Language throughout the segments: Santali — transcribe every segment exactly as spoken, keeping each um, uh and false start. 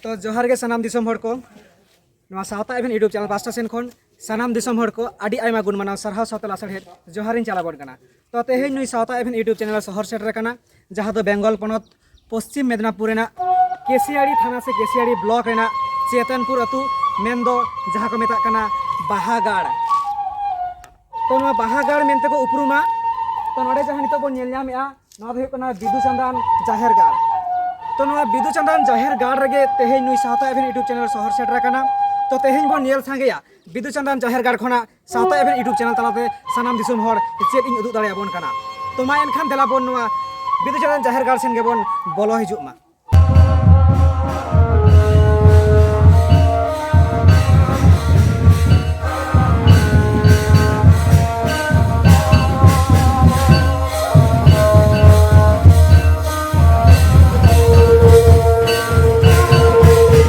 ᱛᱚ, ᱡᱚᱦᱟᱨ ᱜᱮ ᱥᱟᱱᱟᱢ ᱫᱤᱥᱚᱢ ᱦᱚᱲ ᱠᱚ᱾ ᱱᱚᱣᱟ ᱥᱟᱶᱛᱟ ᱮᱵᱷᱮᱱ YouTube ᱪᱮᱱᱮᱞ ᱯᱟᱥᱴᱟ ᱥᱮᱱ ᱠᱷᱚᱱ ᱥᱟᱱᱟᱢ ᱫᱤᱥᱚᱢ ᱦᱚᱲ ᱠᱚ ᱟᱹᱰᱤ ᱟᱭᱢᱟ ᱜᱩᱱ ᱢᱟᱱᱟᱣ ᱥᱟᱨᱦᱟᱣ ᱥᱟᱶᱛᱮ ᱞᱟᱥᱟᱲᱦᱮᱫ ᱡᱚᱦᱟᱨᱤᱧ ᱪᱟᱞᱟᱵᱚᱱ ᱠᱟᱱᱟ᱾ ᱛᱚ, ᱛᱮᱦᱮᱧ ᱱᱩᱭ ᱥᱟᱶᱛᱟ ᱮᱵᱷᱮᱱ YouTube ᱪᱮᱱᱮᱞ ᱥᱚᱦᱚᱨ ᱥᱮᱴᱮᱨ ᱟᱠᱟᱱᱟ, ᱡᱟᱦᱟᱸ ᱫᱚ ᱵᱮᱝᱜᱚᱞ ᱯᱚᱱᱚᱛ ᱯᱚᱥᱪᱤᱢ ᱢᱮᱫᱽᱱᱟᱯᱩᱨ ᱨᱮᱱᱟᱜ ᱠᱮᱥᱤᱭᱟᱲᱤ ᱛᱷᱟᱱᱟ ᱥᱮ ᱠᱮᱥᱤᱭᱟᱲᱤ ᱵᱞᱚᱠ ᱨᱮᱱᱟᱜ ᱪᱮᱛᱚᱱᱯᱩᱨ ᱟᱹᱛᱩ, ᱢᱮᱱᱫᱚ ᱡᱟᱦᱟᱸ ᱠᱚ ᱢᱮᱛᱟᱜ ᱠᱟᱱᱟ ᱵᱟᱦᱟᱜᱟᱲ᱾ ᱛᱚ, ᱱᱚᱣᱟ ᱵᱟᱦᱟᱜᱟᱲ ᱢᱮᱱᱛᱮ ᱠᱚ ᱩᱯᱨᱩᱢᱟ᱾ ᱛᱚ, ᱱᱚᱰᱮ ᱡᱟᱦᱟᱸ ᱱᱤᱛᱚᱜ ᱵᱚᱱ ᱧᱮᱞ ᱧᱟᱢᱮᱫᱼᱟ, ᱱᱚᱣᱟ ᱫᱚ ᱦᱩᱭᱩᱜ ᱠᱟᱱᱟ ᱵᱤᱫᱩ ᱪᱟᱸᱫᱟᱱ ᱡᱟᱦᱮᱨ ᱜᱟᱲ᱾ ᱛᱚ, ᱱᱚᱣᱟ ᱵᱤᱫᱩ ᱪᱟᱸᱫᱟᱱ ᱡᱟᱦᱮᱨ ᱜᱟᱲ ᱨᱮᱜᱮ ᱛᱮᱦᱮᱧ ᱱᱩᱭ ᱥᱟᱶᱛᱟ ᱮᱵᱷᱮᱱ YouTube ᱪᱮᱱᱮᱞ ᱥᱚᱦᱚᱨ ᱥᱮᱴᱮᱨ ᱟᱠᱟᱱᱟ᱾ ᱛᱚ, ᱛᱮᱦᱮᱧ ᱵᱚᱱ ᱧᱮᱞ ᱥᱟᱸᱜᱮᱭᱟ ᱵᱤᱫᱩ ᱪᱟᱸᱫᱟᱱ ᱡᱟᱦᱮᱨ ᱜᱟᱲ ᱠᱷᱚᱱᱟᱜ ᱥᱟᱶᱛᱟ ᱮᱵᱷᱮᱱ YouTube ᱪᱮᱱᱮᱞ ᱛᱟᱞᱟᱛᱮ ᱥᱟᱱᱟᱢ ᱫᱤᱥᱚᱢ ᱦᱚᱲ ᱪᱮᱫ ᱤᱧ ᱩᱫᱩᱜ ᱫᱟᱲᱮᱭᱟᱵᱚᱱ ᱠᱟᱱᱟ᱾ ᱛᱚ, ᱢᱟ ᱮᱱᱠᱷᱟᱱ ᱫᱮᱞᱟ ᱵᱚᱱ ᱱᱚᱣᱟ ᱵᱤᱫᱩ ᱪᱟᱸᱫᱟᱱ ᱡᱟᱦᱮᱨ ᱜᱟᱲ ᱥᱮᱱ ᱜᱮᱵᱚᱱ ᱵᱚᱞᱚ ᱦᱤᱡᱩᱜ ᱢᱟ᱾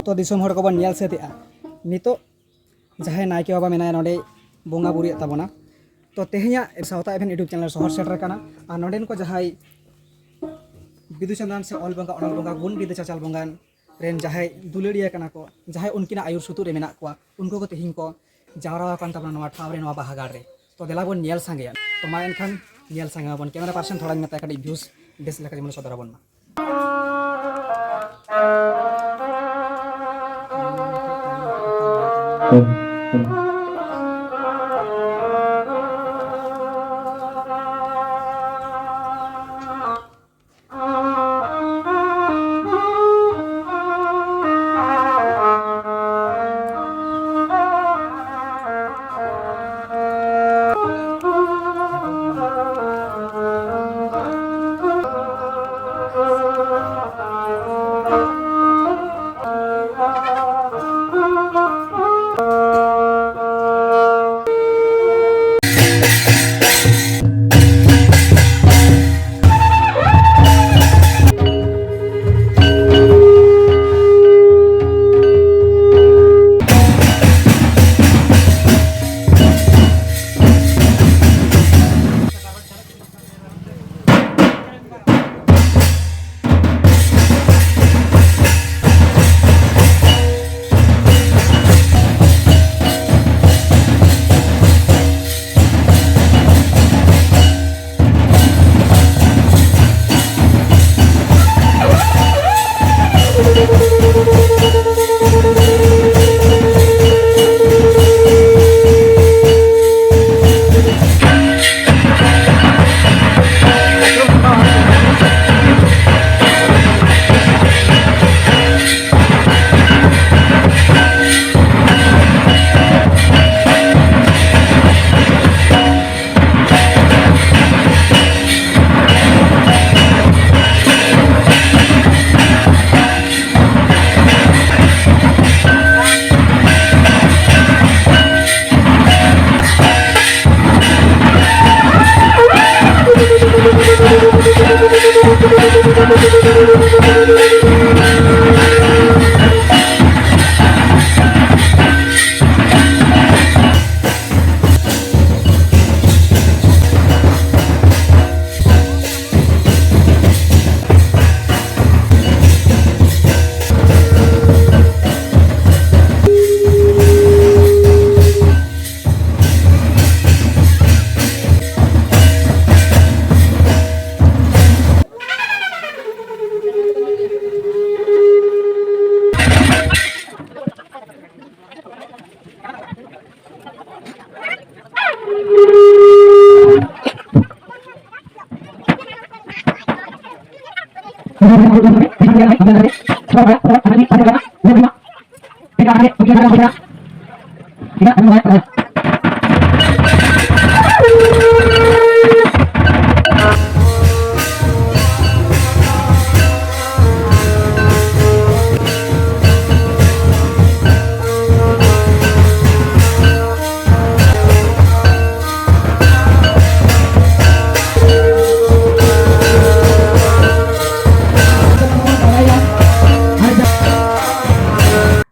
ᱛᱚ, ᱫᱤᱥᱚᱢ ᱦᱚᱲ ᱠᱚᱵᱚᱱ ᱧᱮᱞ ᱥᱟᱹᱛ ᱮᱜᱼᱟ᱾ ᱱᱤᱛᱚᱜ ᱡᱟᱦᱟᱸᱭ ᱱᱟᱭᱠᱮ ᱵᱟᱵᱟ ᱢᱮᱱᱟᱭᱟ, ᱱᱚᱰᱮ ᱵᱚᱸᱜᱟ ᱵᱩᱨᱩᱭᱮᱫ ᱛᱟᱵᱚᱱᱟ᱾ ᱛᱚ, ᱛᱮᱦᱮᱧᱟᱜ ᱥᱟᱶᱛᱟ ᱮᱵᱷᱮᱱ YouTube ᱪᱮᱱᱮᱞ ᱥᱚᱦᱚᱨ ᱥᱮᱴᱮᱨ ᱟᱠᱟᱱᱟ᱾ ᱟᱨ ᱱᱚᱰᱮᱱ ᱠᱚ ᱡᱟᱦᱟᱸᱭ ᱵᱤᱫᱩ ᱪᱟᱸᱫᱟᱱ ᱥᱮ ᱚᱞ ᱵᱚᱸᱜᱟ, ᱚᱱᱚᱞ ᱵᱚᱸᱜᱟ, ᱜᱩᱱ ᱵᱤᱫᱩ ᱪᱟᱪᱟᱞ ᱵᱚᱸᱜᱟᱱ ᱨᱮᱱ ᱡᱟᱦᱟᱸᱭ ᱫᱩᱞᱟᱹᱲᱤᱭᱟᱹ ᱠᱟᱱᱟ ᱠᱚ, ᱡᱟᱦᱟᱸᱭ ᱩᱱᱠᱤᱱᱟᱜ ᱟᱹᱭᱩᱨ ᱥᱩᱛᱩᱜ ᱨᱮ ᱢᱮᱱᱟᱜ ᱠᱚᱣᱟ, ᱩᱱᱠᱩ ᱠᱚ ᱛᱮᱦᱮᱧ ᱠᱚ ᱡᱟᱣᱨᱟ ᱟᱠᱟᱱ ᱛᱟᱵᱚᱱᱟ ᱱᱚᱣᱟ ᱴᱷᱟᱶ ᱨᱮ, ᱱᱚᱣᱟ ᱵᱟᱦᱟ ᱜᱟᱲ ᱨᱮ᱾ ᱛᱚ, ᱫᱮᱞᱟ ᱵᱚᱱ ᱧᱮᱞ ᱥᱟᱸᱜᱮᱭᱟ᱾ ᱛᱚ, ᱢᱟ ᱮᱱᱠᱷᱟᱱ ᱧᱮᱞ ᱥᱟᱸᱜᱮ ᱢᱟᱵᱚᱱ᱾ ᱠᱮᱢᱮᱨᱟ ᱯᱟᱨᱥᱚᱱ ᱛᱷᱚᱲᱟᱧ ᱢᱮᱛᱟᱭ ᱠᱟᱹᱴᱤᱡ ᱵᱷᱤᱭᱩᱥ ᱵᱮᱥ ᱞᱮᱠᱟ ᱡᱮᱢᱚᱱ ᱥᱚᱫᱚᱨ ᱟᱵᱚᱱ ᱢᱟ᱾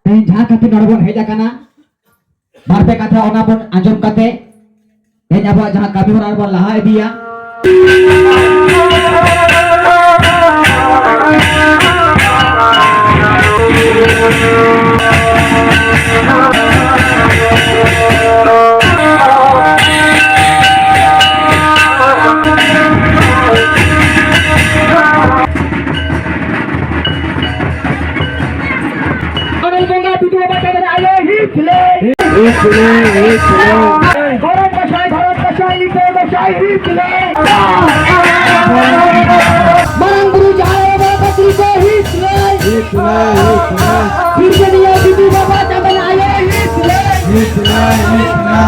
ᱛᱮᱦᱮᱧ ᱡᱟᱦᱟᱸ ᱠᱷᱟᱹᱛᱤᱨ ᱱᱚᱰᱮ ᱵᱚᱱ ᱦᱮᱡ ᱟᱠᱟᱱᱟ, ᱵᱟᱨ ᱯᱮ ᱠᱟᱛᱷᱟ ᱚᱱᱟ ᱵᱚᱱ ᱟᱸᱡᱚᱢ ᱠᱟᱛᱮ ᱛᱮᱦᱮᱧ ᱟᱵᱚᱣᱟᱜ ᱡᱟᱦᱟᱸ ᱠᱟᱹᱢᱤ ᱦᱚᱨᱟ ᱵᱚᱱ ᱞᱟᱦᱟ ᱤᱫᱤᱭᱟ᱾ ᱚᱱᱚᱞ ᱵᱚᱸᱜᱟ ᱵᱤᱫᱩ ᱵᱟᱵᱟ ᱛᱟᱵᱚᱱ ᱟᱭᱳ ᱦᱤᱡᱞᱮ᱾ ᱦᱤᱡᱞᱮ, ᱦᱤᱡᱞᱮ᱾ ᱜᱚᱨᱚᱢ ᱜᱚᱸᱥᱟᱭ, ᱜᱚᱨᱚᱢ ᱜᱚᱸᱥᱟᱭ, ᱞᱤᱴᱟᱹ ᱜᱚᱸᱥᱟᱭ ᱦᱤᱡᱞᱮ᱾ ᱢᱟᱨᱟᱝ ᱵᱩᱨᱩ ᱡᱟᱦᱮᱨ ᱵᱟᱵᱟ ᱛᱟᱹᱠᱤᱱ ᱠᱚ ᱦᱤᱡᱞᱮ᱾ ᱦᱤᱡᱞᱮ, ᱦᱤᱡᱞᱮ᱾ ᱥᱤᱨᱡᱚᱱᱤᱭᱟᱹ ᱵᱤᱫᱩ ᱵᱟᱵᱟ ᱛᱟᱵᱚᱱ ᱟᱭᱳ ᱦᱤᱡᱞᱮ᱾ ᱦᱤᱡᱞᱮ, ᱦᱤᱡᱞᱮ᱾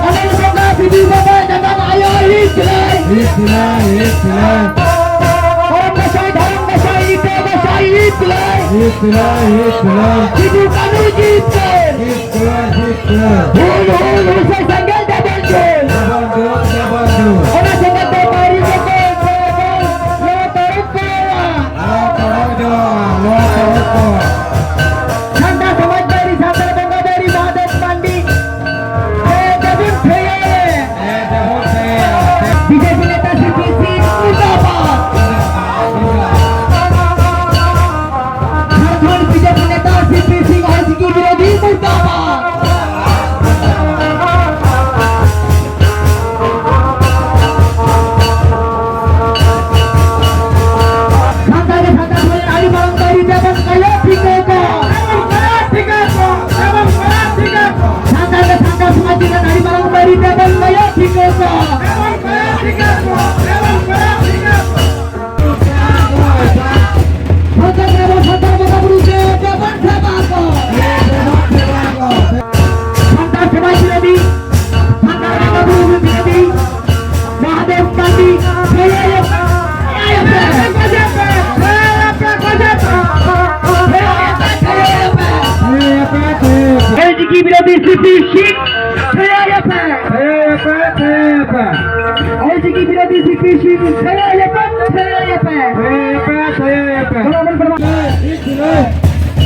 ᱚᱱᱚᱞ ᱵᱚᱸᱜᱟ ᱵᱤᱫᱩ ᱵᱟᱵᱟ ᱛᱟᱵᱚᱱ ᱟᱭᱳ ᱦᱤᱡᱞᱮ᱾ ᱦᱤᱡᱞᱮ, ᱦᱤᱡᱞᱮ᱾ ᱜᱚᱨᱚᱢ ᱜᱚᱸᱥᱟᱭ, ᱜᱚᱨᱚᱢ ᱜᱚᱸᱥᱟᱭ, ᱞᱤᱴᱟᱹ ᱜᱚᱸᱥᱟᱭ ᱦᱤᱡᱞᱮ᱾ ᱦᱤᱡᱞᱮ, ᱦᱤᱡᱞᱮ᱾ ᱥᱤᱫᱩ ᱠᱟᱹᱱᱦᱩ ᱡᱤᱛᱠᱟᱹᱨ᱾ ᱦᱤᱡᱞᱮ, ᱦᱤᱡᱞᱮ᱾ ᱦᱩᱞ, ᱦᱩᱞ, ᱦᱩᱞ ᱥᱮ ᱥᱮᱸᱜᱮᱞ ᱫᱮᱵᱚᱱ ᱡᱩᱞ᱾ ᱫᱮᱵᱚᱱ ᱡᱩᱞ, ᱫᱮᱵᱚᱱ ᱡᱩᱞ᱾ ᱚᱱᱟ ᱥᱮᱸᱜᱮᱞ ᱫᱚ ᱢᱟᱹᱨᱤ ᱠᱚᱠᱚ ᱞᱚ ᱛᱚᱨᱚᱡ ᱠᱚᱣᱟ᱾ ᱞᱚ ᱛᱚᱨᱚᱡ ᱫᱚ, ᱞᱚ ᱛᱚᱨᱚᱡ ᱠᱚ᱾ ᱥᱟᱱᱛᱟᱲ ᱥᱚᱢᱟᱡᱽ ᱵᱟᱹᱭᱨᱤ, ᱥᱟᱱᱛᱟᱲ ᱵᱚᱸᱜᱟ ᱵᱟᱹᱭᱨᱤ ᱢᱚᱦᱟᱫᱮᱵ ᱢᱟᱱᱰᱤ᱾ ᱮ ᱫᱮᱵᱚᱱ ᱴᱷᱮᱭᱟᱭᱮ᱾ ᱮ ᱫᱮᱵᱚᱱ ᱴᱷᱮᱭᱟᱭᱮ᱾ ᱵᱤᱡᱮᱯᱤ ᱱᱮᱛᱟ ᱥᱤᱯᱤ ᱥᱤᱝ ᱢᱩᱨᱫᱟᱵᱟᱫ᱾ ᱡᱷᱟᱲᱠᱷᱚᱸᱰ ᱵᱤᱡᱮᱯᱤ ᱱᱮᱛᱟ ᱥᱤᱯᱤ ᱥᱤᱝ ᱚᱞᱪᱤᱠᱤ ᱵᱤᱨᱳᱫᱷᱤ ᱢᱩᱨᱫᱟᱵᱟᱫ᱾ ᱥᱟᱱᱛᱟᱲ ᱜᱮ ᱥᱟᱱᱛᱟᱲ ᱥᱚᱢᱟᱡᱽ ᱨᱮᱱ ᱟᱹᱰᱤ ᱢᱟᱨᱟᱝ ᱵᱟᱹᱭᱨᱤ ᱛᱮᱵᱚᱱ ᱠᱚᱭᱚᱜ ᱴᱷᱤᱠᱟᱹ ᱠᱚᱣᱟ᱾ ᱥᱟᱱᱛᱟᱲ ᱜᱮ ᱥᱟᱱᱛᱟᱲ ᱥᱚᱢᱟᱡᱽ ᱨᱮᱱ ᱟᱹᱰᱤ ᱢᱟᱨᱟᱝ ᱵᱟᱹᱭᱨᱤ ᱛᱮᱵᱚᱱ ᱠᱚᱭᱚᱜ ᱴᱷᱤᱠᱟᱹ ᱠᱚᱣᱟ᱾ ᱥᱟᱱᱛᱟᱲ ᱜᱮ ᱟᱵᱚ ᱥᱟᱱᱛᱟᱲ ᱵᱚᱸᱜᱟ ᱵᱩᱨᱩ ᱛᱮ ᱚᱞᱪᱤᱠᱤ ᱵᱤᱨᱳᱫᱷᱤ ᱥᱤ ᱯᱤ ᱥᱤᱝ ᱥᱮᱭᱟ ᱭᱟᱯᱮ᱾ ᱥᱮᱭᱟ ᱭᱟᱯᱮ, ᱥᱮᱭᱟ ᱭᱟᱯᱮ᱾ ᱚᱞᱪᱤᱠᱤ ᱵᱤᱨᱳᱫᱷᱤ ᱥᱤ ᱯᱤ ᱥᱤᱝ ᱥᱮᱭᱟ ᱭᱟᱯᱮ, ᱥᱮᱭᱟ ᱭᱟᱯᱮ᱾ ᱥᱮᱭᱟ ᱭᱟᱯᱮ, ᱥᱮᱭᱟ ᱭᱟᱯᱮ᱾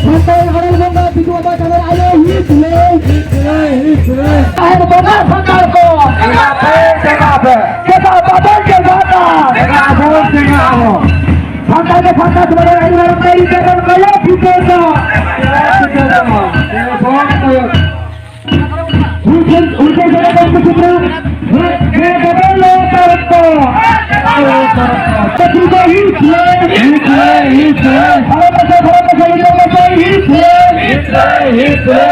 ᱥᱟᱱᱛᱟᱲ ᱟᱲᱟᱝ ᱵᱚᱸᱜᱟ ᱵᱤᱫᱩ ᱟᱵᱟ ᱪᱟᱸᱫᱟᱱ ᱟᱭᱳ ᱦᱤᱡᱞᱟᱹᱭ᱾ ᱦᱤᱡᱞᱟᱹᱭ, ᱦᱤᱡᱞᱟᱹᱭ᱾ ᱟᱨ ᱵᱚᱸᱜᱟ ᱥᱟᱱᱛᱟᱲ ᱠᱚ᱾ ᱫᱮᱸᱜᱟ ᱯᱮ, ᱫᱮᱸᱜᱟ ᱯᱮ᱾ ᱪᱮᱫᱟᱜ ᱵᱟᱵᱚᱱ ᱫᱮᱸᱜᱟᱜᱼᱟ? ᱫᱮᱸᱜᱟ ᱟᱵᱚᱱ, ᱫᱮᱸᱜᱟ ᱟᱵᱚᱱ᱾ ᱥᱟᱱᱛᱟᱲ ᱫᱚ ᱥᱟᱱᱛᱟᱲ ᱥᱚᱢᱟᱡᱽ ᱨᱮ ᱟᱹᱰᱤ ᱢᱟᱨᱟᱝ ᱠᱟᱹᱨᱤ ᱛᱟᱵᱚᱱ ᱠᱟᱱᱟ, ᱵᱤᱪᱟᱹᱨ ᱫᱚ᱾ ᱩᱱᱠᱩ, ᱩᱱᱠᱩ ᱡᱚᱛᱚ ᱠᱚ ᱥᱩᱯᱨᱩ, ᱦᱮᱸ, ᱦᱮᱸ, ᱵᱟᱵᱚᱱ ᱞᱟᱹᱭ ᱛᱟᱵᱚᱱ ᱠᱚ᱾ ᱪᱟᱹᱠᱨᱤ ᱫᱚ ᱦᱤᱡ ᱞᱮ᱾ ᱦᱤᱡ ᱞᱮ, ᱦᱤᱡ ᱞᱮ᱾ ᱵᱷᱟᱨᱚᱛ ᱵᱚᱨᱥᱚ, ᱵᱷᱟᱨᱚᱛ ᱵᱚᱨᱥᱚ, ᱦᱤᱡ ᱞᱮ, ᱦᱤᱡ ᱞᱮ, ᱦᱤᱡ ᱞᱮ᱾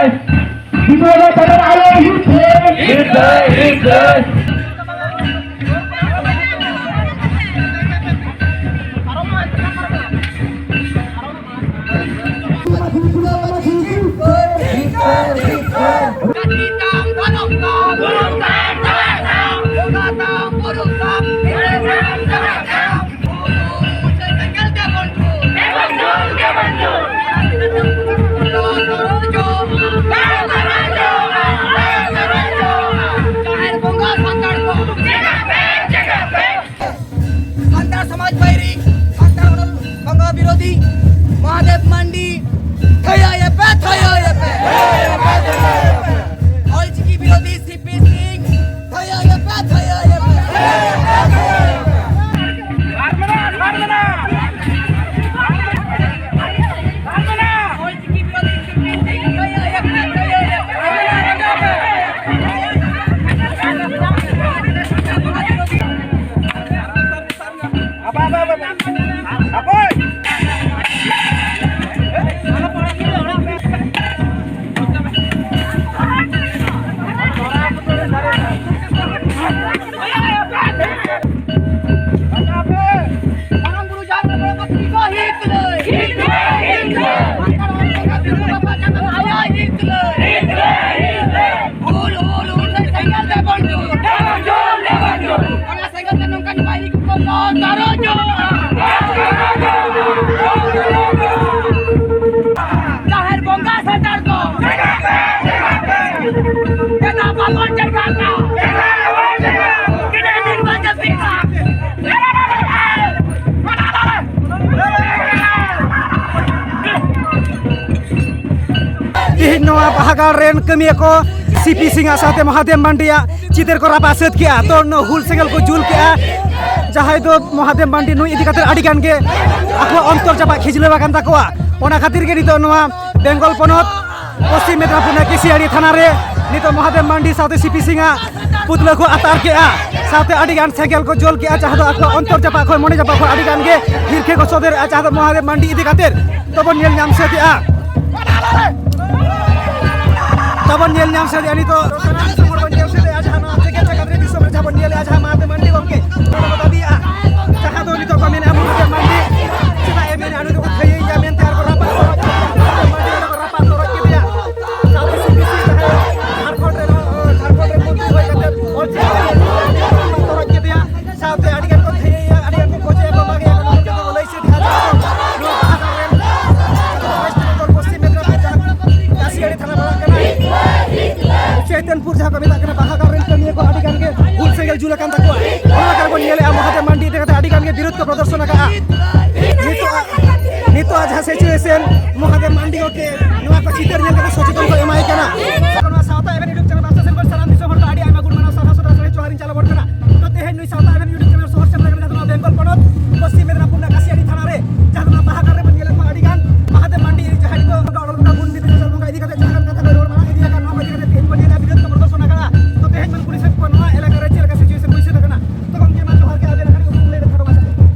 ᱵᱤᱯᱞᱚᱵ ᱫᱚ ᱛᱟᱵᱚᱱ ᱟᱞᱚ ᱦᱤᱡ ᱞᱮ᱾ ᱦᱤᱡ ᱞᱮ, ᱦᱤᱡ ᱞᱮ᱾ ᱡᱟᱦᱮᱨ ᱵᱚᱸᱜᱟ ᱥᱟᱱᱛᱟᱲ ᱛᱮᱦᱮᱧ ᱱᱚᱣᱟ ᱵᱟᱦᱟᱜᱟᱲ ᱨᱮᱱ ᱠᱟᱹᱢᱤᱭᱟᱹ ᱠᱚ ᱥᱤᱯᱤ ᱥᱤᱝ ᱟᱜ ᱥᱟᱶᱛᱮ ᱢᱚᱦᱟᱫᱮᱵ ᱢᱟᱱᱰᱤᱭᱟᱜ ᱪᱤᱛᱟᱹᱨ ᱠᱚ ᱨᱟᱯᱟᱜ ᱥᱟᱹᱛ ᱠᱮᱜᱼᱟ᱾ ᱛᱚ, ᱱᱚᱣᱟ ᱦᱩᱞ ᱥᱮᱸᱜᱮᱞ ᱠᱚ ᱡᱩᱞ ᱠᱮᱜᱼᱟ, ᱡᱟᱦᱟᱸᱭ ᱫᱚ ᱢᱚᱦᱟᱫᱮᱵ ᱢᱟᱱᱰᱤ ᱱᱩᱭ ᱤᱫᱤ ᱠᱟᱛᱮ ᱟᱹᱰᱤ ᱜᱟᱱ ᱜᱮ ᱟᱠᱚᱣᱟᱜ ᱚᱱᱛᱚᱨ ᱪᱟᱯᱟᱜ ᱠᱷᱤᱡᱞᱟᱹᱣ ᱟᱠᱟᱱ ᱛᱟᱠᱚᱣᱟ᱾ ᱚᱱᱟ ᱠᱷᱟᱹᱛᱤᱨ ᱜᱮ ᱱᱤᱛᱚᱜ ᱱᱚᱣᱟ ᱵᱮᱝᱜᱚᱞ ᱯᱚᱱᱚᱛ ᱯᱚᱥᱪᱤᱢ ᱢᱮᱫᱽᱱᱟᱯᱩᱨ ᱨᱮᱱᱟᱜ ᱠᱤᱥᱤᱭᱟᱹᱲᱤ ᱛᱷᱟᱱᱟ ᱨᱮ ᱱᱤᱛᱚᱜ ᱢᱚᱦᱟᱫᱮᱵ ᱢᱟᱱᱰᱤ ᱥᱟᱶᱛᱮ ᱥᱤᱯᱤ ᱥᱤᱝ ᱟᱜ ᱯᱩᱛᱞᱟᱹ ᱠᱚ ᱟᱛᱟᱨ ᱠᱮᱜᱼᱟ, ᱥᱟᱶᱛᱮ ᱟᱹᱰᱤ ᱜᱟᱱ ᱥᱮᱸᱜᱮᱞ ᱠᱚ ᱡᱩᱞ ᱠᱮᱜᱼᱟ, ᱡᱟᱦᱟᱸ ᱫᱚ ᱟᱠᱚᱣᱟᱜ ᱚᱱᱛᱚᱨ ᱡᱟᱯᱟᱜ ᱠᱷᱚᱱ, ᱢᱚᱱᱮ ᱡᱟᱯᱟᱜ ᱠᱷᱚᱱ ᱟᱹᱰᱤ ᱜᱟᱱ ᱜᱮ ᱦᱤᱨᱠᱷᱟᱹ ᱠᱚ ᱥᱚᱫᱚᱨᱮᱜᱼᱟ, ᱡᱟᱦᱟᱸ ᱫᱚ ᱢᱚᱦᱟᱫᱮᱵ ᱢᱟᱱᱰᱤ ᱤᱫᱤ ᱠᱟᱛᱮ ᱛᱚᱵᱚᱱ ᱧᱮᱞ ᱧᱟᱢ ᱥᱟᱹᱛᱮᱜᱼᱟ᱾ ᱛᱚᱵᱚᱱ ᱧᱮᱞ ᱧᱟᱢ ᱥᱟᱹᱛᱮᱜᱼᱟ ᱱᱤᱛᱚᱜ ᱥᱟᱱᱟᱢ ᱫᱤᱥᱚᱢ ᱦᱚᱲ ᱵᱚᱱ ᱧᱮᱞ ᱥᱟᱹᱛᱮᱜᱼᱟ, ᱡᱟᱦᱟᱸ ᱱᱚᱣᱟ ᱡᱮᱜᱮᱛ ᱡᱟᱠᱟᱛ ᱨᱮ ᱫᱤᱥᱚᱢ ᱨᱮ ᱡᱟᱦᱟᱸ ᱵᱚᱱ ᱧᱮᱞᱮᱜᱼᱟ, ᱡᱟᱦᱟᱸ ᱢᱚᱦᱟᱫᱮᱵ ᱢᱟᱱᱰᱤ ᱜᱚᱢᱠᱮ ᱱᱚᱰᱮ ᱠᱚ ᱫᱟᱹᱵᱤᱭᱮᱜᱼᱟ, ᱡᱟᱦᱟᱸ ᱫᱚ ᱱᱤᱛᱚᱜ ᱠᱚ ᱢᱮᱱᱮᱜᱼᱟ ᱢᱚᱦᱟᱫᱮᱵ ᱢᱟᱱᱰᱤ ᱪᱮᱫᱟᱜ ᱮ ᱢᱮᱱᱮᱜᱼᱟ, ᱱᱩᱭ ᱫᱚᱠᱚ ᱛᱷᱟᱹᱭᱟᱹᱭᱮᱭᱟ ᱢᱮᱱᱛᱮ ᱟᱨ ᱠᱚ ᱨᱟᱯᱟᱜ ᱛᱚᱨᱚᱡ ᱠᱮᱫᱮᱭᱟ, ᱢᱚᱦᱟᱫᱮᱵ ᱢᱟᱱᱰᱤ ᱫᱚᱠᱚ ᱨᱟᱯᱟᱜ ᱛᱚᱨᱚᱡ ᱠᱮᱫᱮᱭᱟ᱾ ᱥᱟᱶᱛᱮ ᱥᱤᱯᱤ ᱥᱤᱝ ᱡᱟᱦᱟᱸᱭ ᱡᱷᱟᱲᱠᱷᱚᱸᱰ ᱨᱮᱱ, ᱡᱷᱟᱲᱠᱷᱚᱸᱰ ᱨᱮᱱ ᱢᱚᱱᱛᱨᱤ ᱦᱩᱭ ᱠᱟᱛᱮ ᱚᱞ ᱪᱤᱠᱤ ᱨᱟᱯᱟᱜ ᱛᱚᱨᱚᱡ ᱠᱮᱫᱮᱭᱟ᱾ ᱥᱟᱶᱛᱮ ᱟᱹᱰᱤ ᱜᱟᱱ ᱠᱚ ᱛᱷᱟᱹᱭᱟᱹᱭᱟ, ᱟᱹᱰᱤ ᱜᱟᱱ ᱠᱚ ᱜᱚᱡᱮᱭᱟ, ᱵᱟᱵᱟᱜᱮᱭᱟ, ᱱᱚᱣᱟ ᱠᱚ ᱞᱟᱹᱭ ᱥᱟᱹᱛ ᱮᱫᱟ᱾ ᱱᱚᱣᱟ ᱵᱟᱦᱟ ᱨᱮᱱ ᱯᱚᱥᱪᱤᱢ ᱢᱮᱫᱽᱱᱟᱯᱩᱨ ᱡᱟᱦᱟᱸ ᱠᱟᱥᱤᱭᱟᱲᱤ ᱛᱷᱟᱱᱟ ᱯᱟᱲᱟᱜ ᱠᱟᱱᱟ, ᱪᱳᱭᱛᱚᱱᱯᱩᱨ ᱡᱟᱦᱟᱸ ᱠᱚ ᱢᱮᱛᱟᱜ ᱠᱟᱱᱟ, ᱵᱟᱦᱟ ᱨᱮᱱ ᱠᱟᱹᱢᱤᱭᱟᱹ ᱠᱚ ᱟᱹᱰᱤ ᱜᱟᱱ ᱜᱮ ᱦᱩᱞ ᱥᱮᱸᱜᱮᱞ ᱡᱩᱞ ᱟᱠᱟᱱ ᱛᱟᱠᱚᱣᱟ᱾ ᱚᱱᱟ ᱞᱮᱠᱟ ᱨᱮᱵᱚᱱ ᱧᱮᱞᱮᱜᱼᱟ, ᱢᱚᱦᱟᱫᱮᱵ ᱢᱟᱱᱰᱤ ᱤᱫᱤ ᱠᱟᱛᱮ ᱟᱹᱰᱤ ᱜᱟᱱ ᱜᱮ ᱵᱤᱨᱳᱫ ᱠᱚ ᱯᱨᱚᱫᱚᱨᱥᱚᱱ ᱟᱠᱟᱫᱼᱟ᱾ ᱱᱤᱛᱚᱜ ᱱᱤᱛᱚᱜ ᱡᱟᱦᱟᱸ ᱥᱤᱪᱩᱭᱮᱥᱚᱱ, ᱢᱚᱦᱟᱫᱮᱵ ᱢᱟᱱᱰᱤ ᱜᱚᱢᱠᱮ ᱱᱚᱣᱟ ᱠᱚ ᱪᱤᱛᱟᱹᱨ ᱧᱮᱞ ᱠᱟᱛᱮ ᱥᱚᱪᱮᱛᱚᱱ ᱠᱚ ᱮᱢᱟᱭ ᱠᱟᱱᱟ᱾ ᱱᱚᱣᱟ ᱥᱟᱶᱛᱟ ᱮᱵᱷᱮᱱ YouTube ᱪᱮᱱᱮᱞ ᱯᱟᱥᱴᱟ ᱥᱮᱱ ᱠᱷᱚᱱ ᱥᱟᱱᱟᱢ ᱫᱤᱥᱚᱢ ᱦᱚᱲ ᱫᱚ ᱟᱹᱰᱤ ᱟᱭᱢᱟ ᱜᱩᱱ ᱢᱟᱱᱟᱣ ᱥᱟᱨᱦᱟᱣ ᱥᱚᱫᱚᱨ ᱥᱟᱹᱲᱤ ᱡᱚᱦᱟᱨᱤᱧ ᱪᱟᱞ ᱟᱵᱚᱱ ᱠᱟᱱᱟ᱾ ᱛᱚ, ᱛᱮᱦᱮᱧ ᱱᱩᱭ ᱥᱟᱶᱛᱟ ᱮᱵᱷᱮᱱ YouTube ᱪᱮᱱᱮᱞ ᱥᱚᱦᱚᱨ ᱥᱮᱴᱮᱨ ᱠᱟᱱᱟ, ᱡᱟᱦᱟᱸ ᱫᱚ ᱱᱚᱣᱟ ᱵᱮᱝᱜᱚᱞ ᱯᱚᱱᱚᱛ ᱯᱚᱥᱪᱤᱢ ᱢᱮᱫᱽᱱᱟᱯᱩᱨ ᱨᱮᱱᱟᱜ ᱠᱟᱥᱤᱭᱟᱲᱤ ᱛᱷᱟᱱᱟ ᱨᱮ, ᱡᱟᱦᱟᱸ ᱫᱚ ᱱᱚᱣᱟ ᱵᱟᱦᱟ ᱜᱟᱲ ᱨᱮᱵᱚᱱ ᱧᱮᱞᱮᱫ ᱠᱚᱣᱟ ᱟᱹᱰᱤ ᱜᱟᱱ ᱢᱚᱦᱟᱫᱮᱵ ᱢᱟᱱᱰᱤ ᱡᱟᱦᱟᱸᱭ ᱫᱚ ᱚᱲᱟᱜ ᱚᱲᱟᱜ ᱵᱚᱱ ᱵᱤᱫᱩ ᱪᱟᱸᱫᱟᱱ ᱵᱚᱸᱜᱟ ᱤᱫᱤ ᱠᱟᱛᱮ ᱡᱟᱦᱟᱸ ᱠᱟᱛᱷᱟ ᱠᱚ ᱨᱚᱲ ᱢᱟᱲᱟᱝ ᱤᱫᱤ ᱟᱠᱟᱱ, ᱱᱚᱣᱟ ᱠᱚ ᱤᱫᱤ ᱠᱟᱛᱮ ᱛᱮᱦᱮᱧ ᱵᱚᱱ ᱧᱮᱞᱟ ᱵᱤᱨᱳᱫ ᱠᱚ ᱯᱨᱚᱫᱚᱨᱥᱚᱱ ᱟᱠᱟᱫᱟ᱾ ᱛᱚ, ᱛᱮᱦᱮᱧ ᱵᱚᱱ ᱠᱩᱞᱤ ᱥᱮᱫ ᱠᱚᱣᱟ ᱱᱚᱣᱟ ᱮᱞᱟᱠᱟ ᱨᱮ ᱪᱮᱫ ᱞᱮᱠᱟ ᱥᱤᱪᱩᱭᱮᱥᱚᱱ ᱦᱩᱭ ᱥᱟᱹᱛ ᱟᱠᱟᱱᱟ᱾ ᱛᱚ, ᱜᱚᱢᱠᱮ, ᱢᱟ ᱡᱚᱦᱟᱨ ᱜᱮ, ᱟᱵᱮᱱ ᱟᱹᱰᱤ ᱩᱯᱨᱩᱢ ᱞᱟᱹᱭ ᱞᱮᱠᱷᱟᱱ ᱢᱟ᱾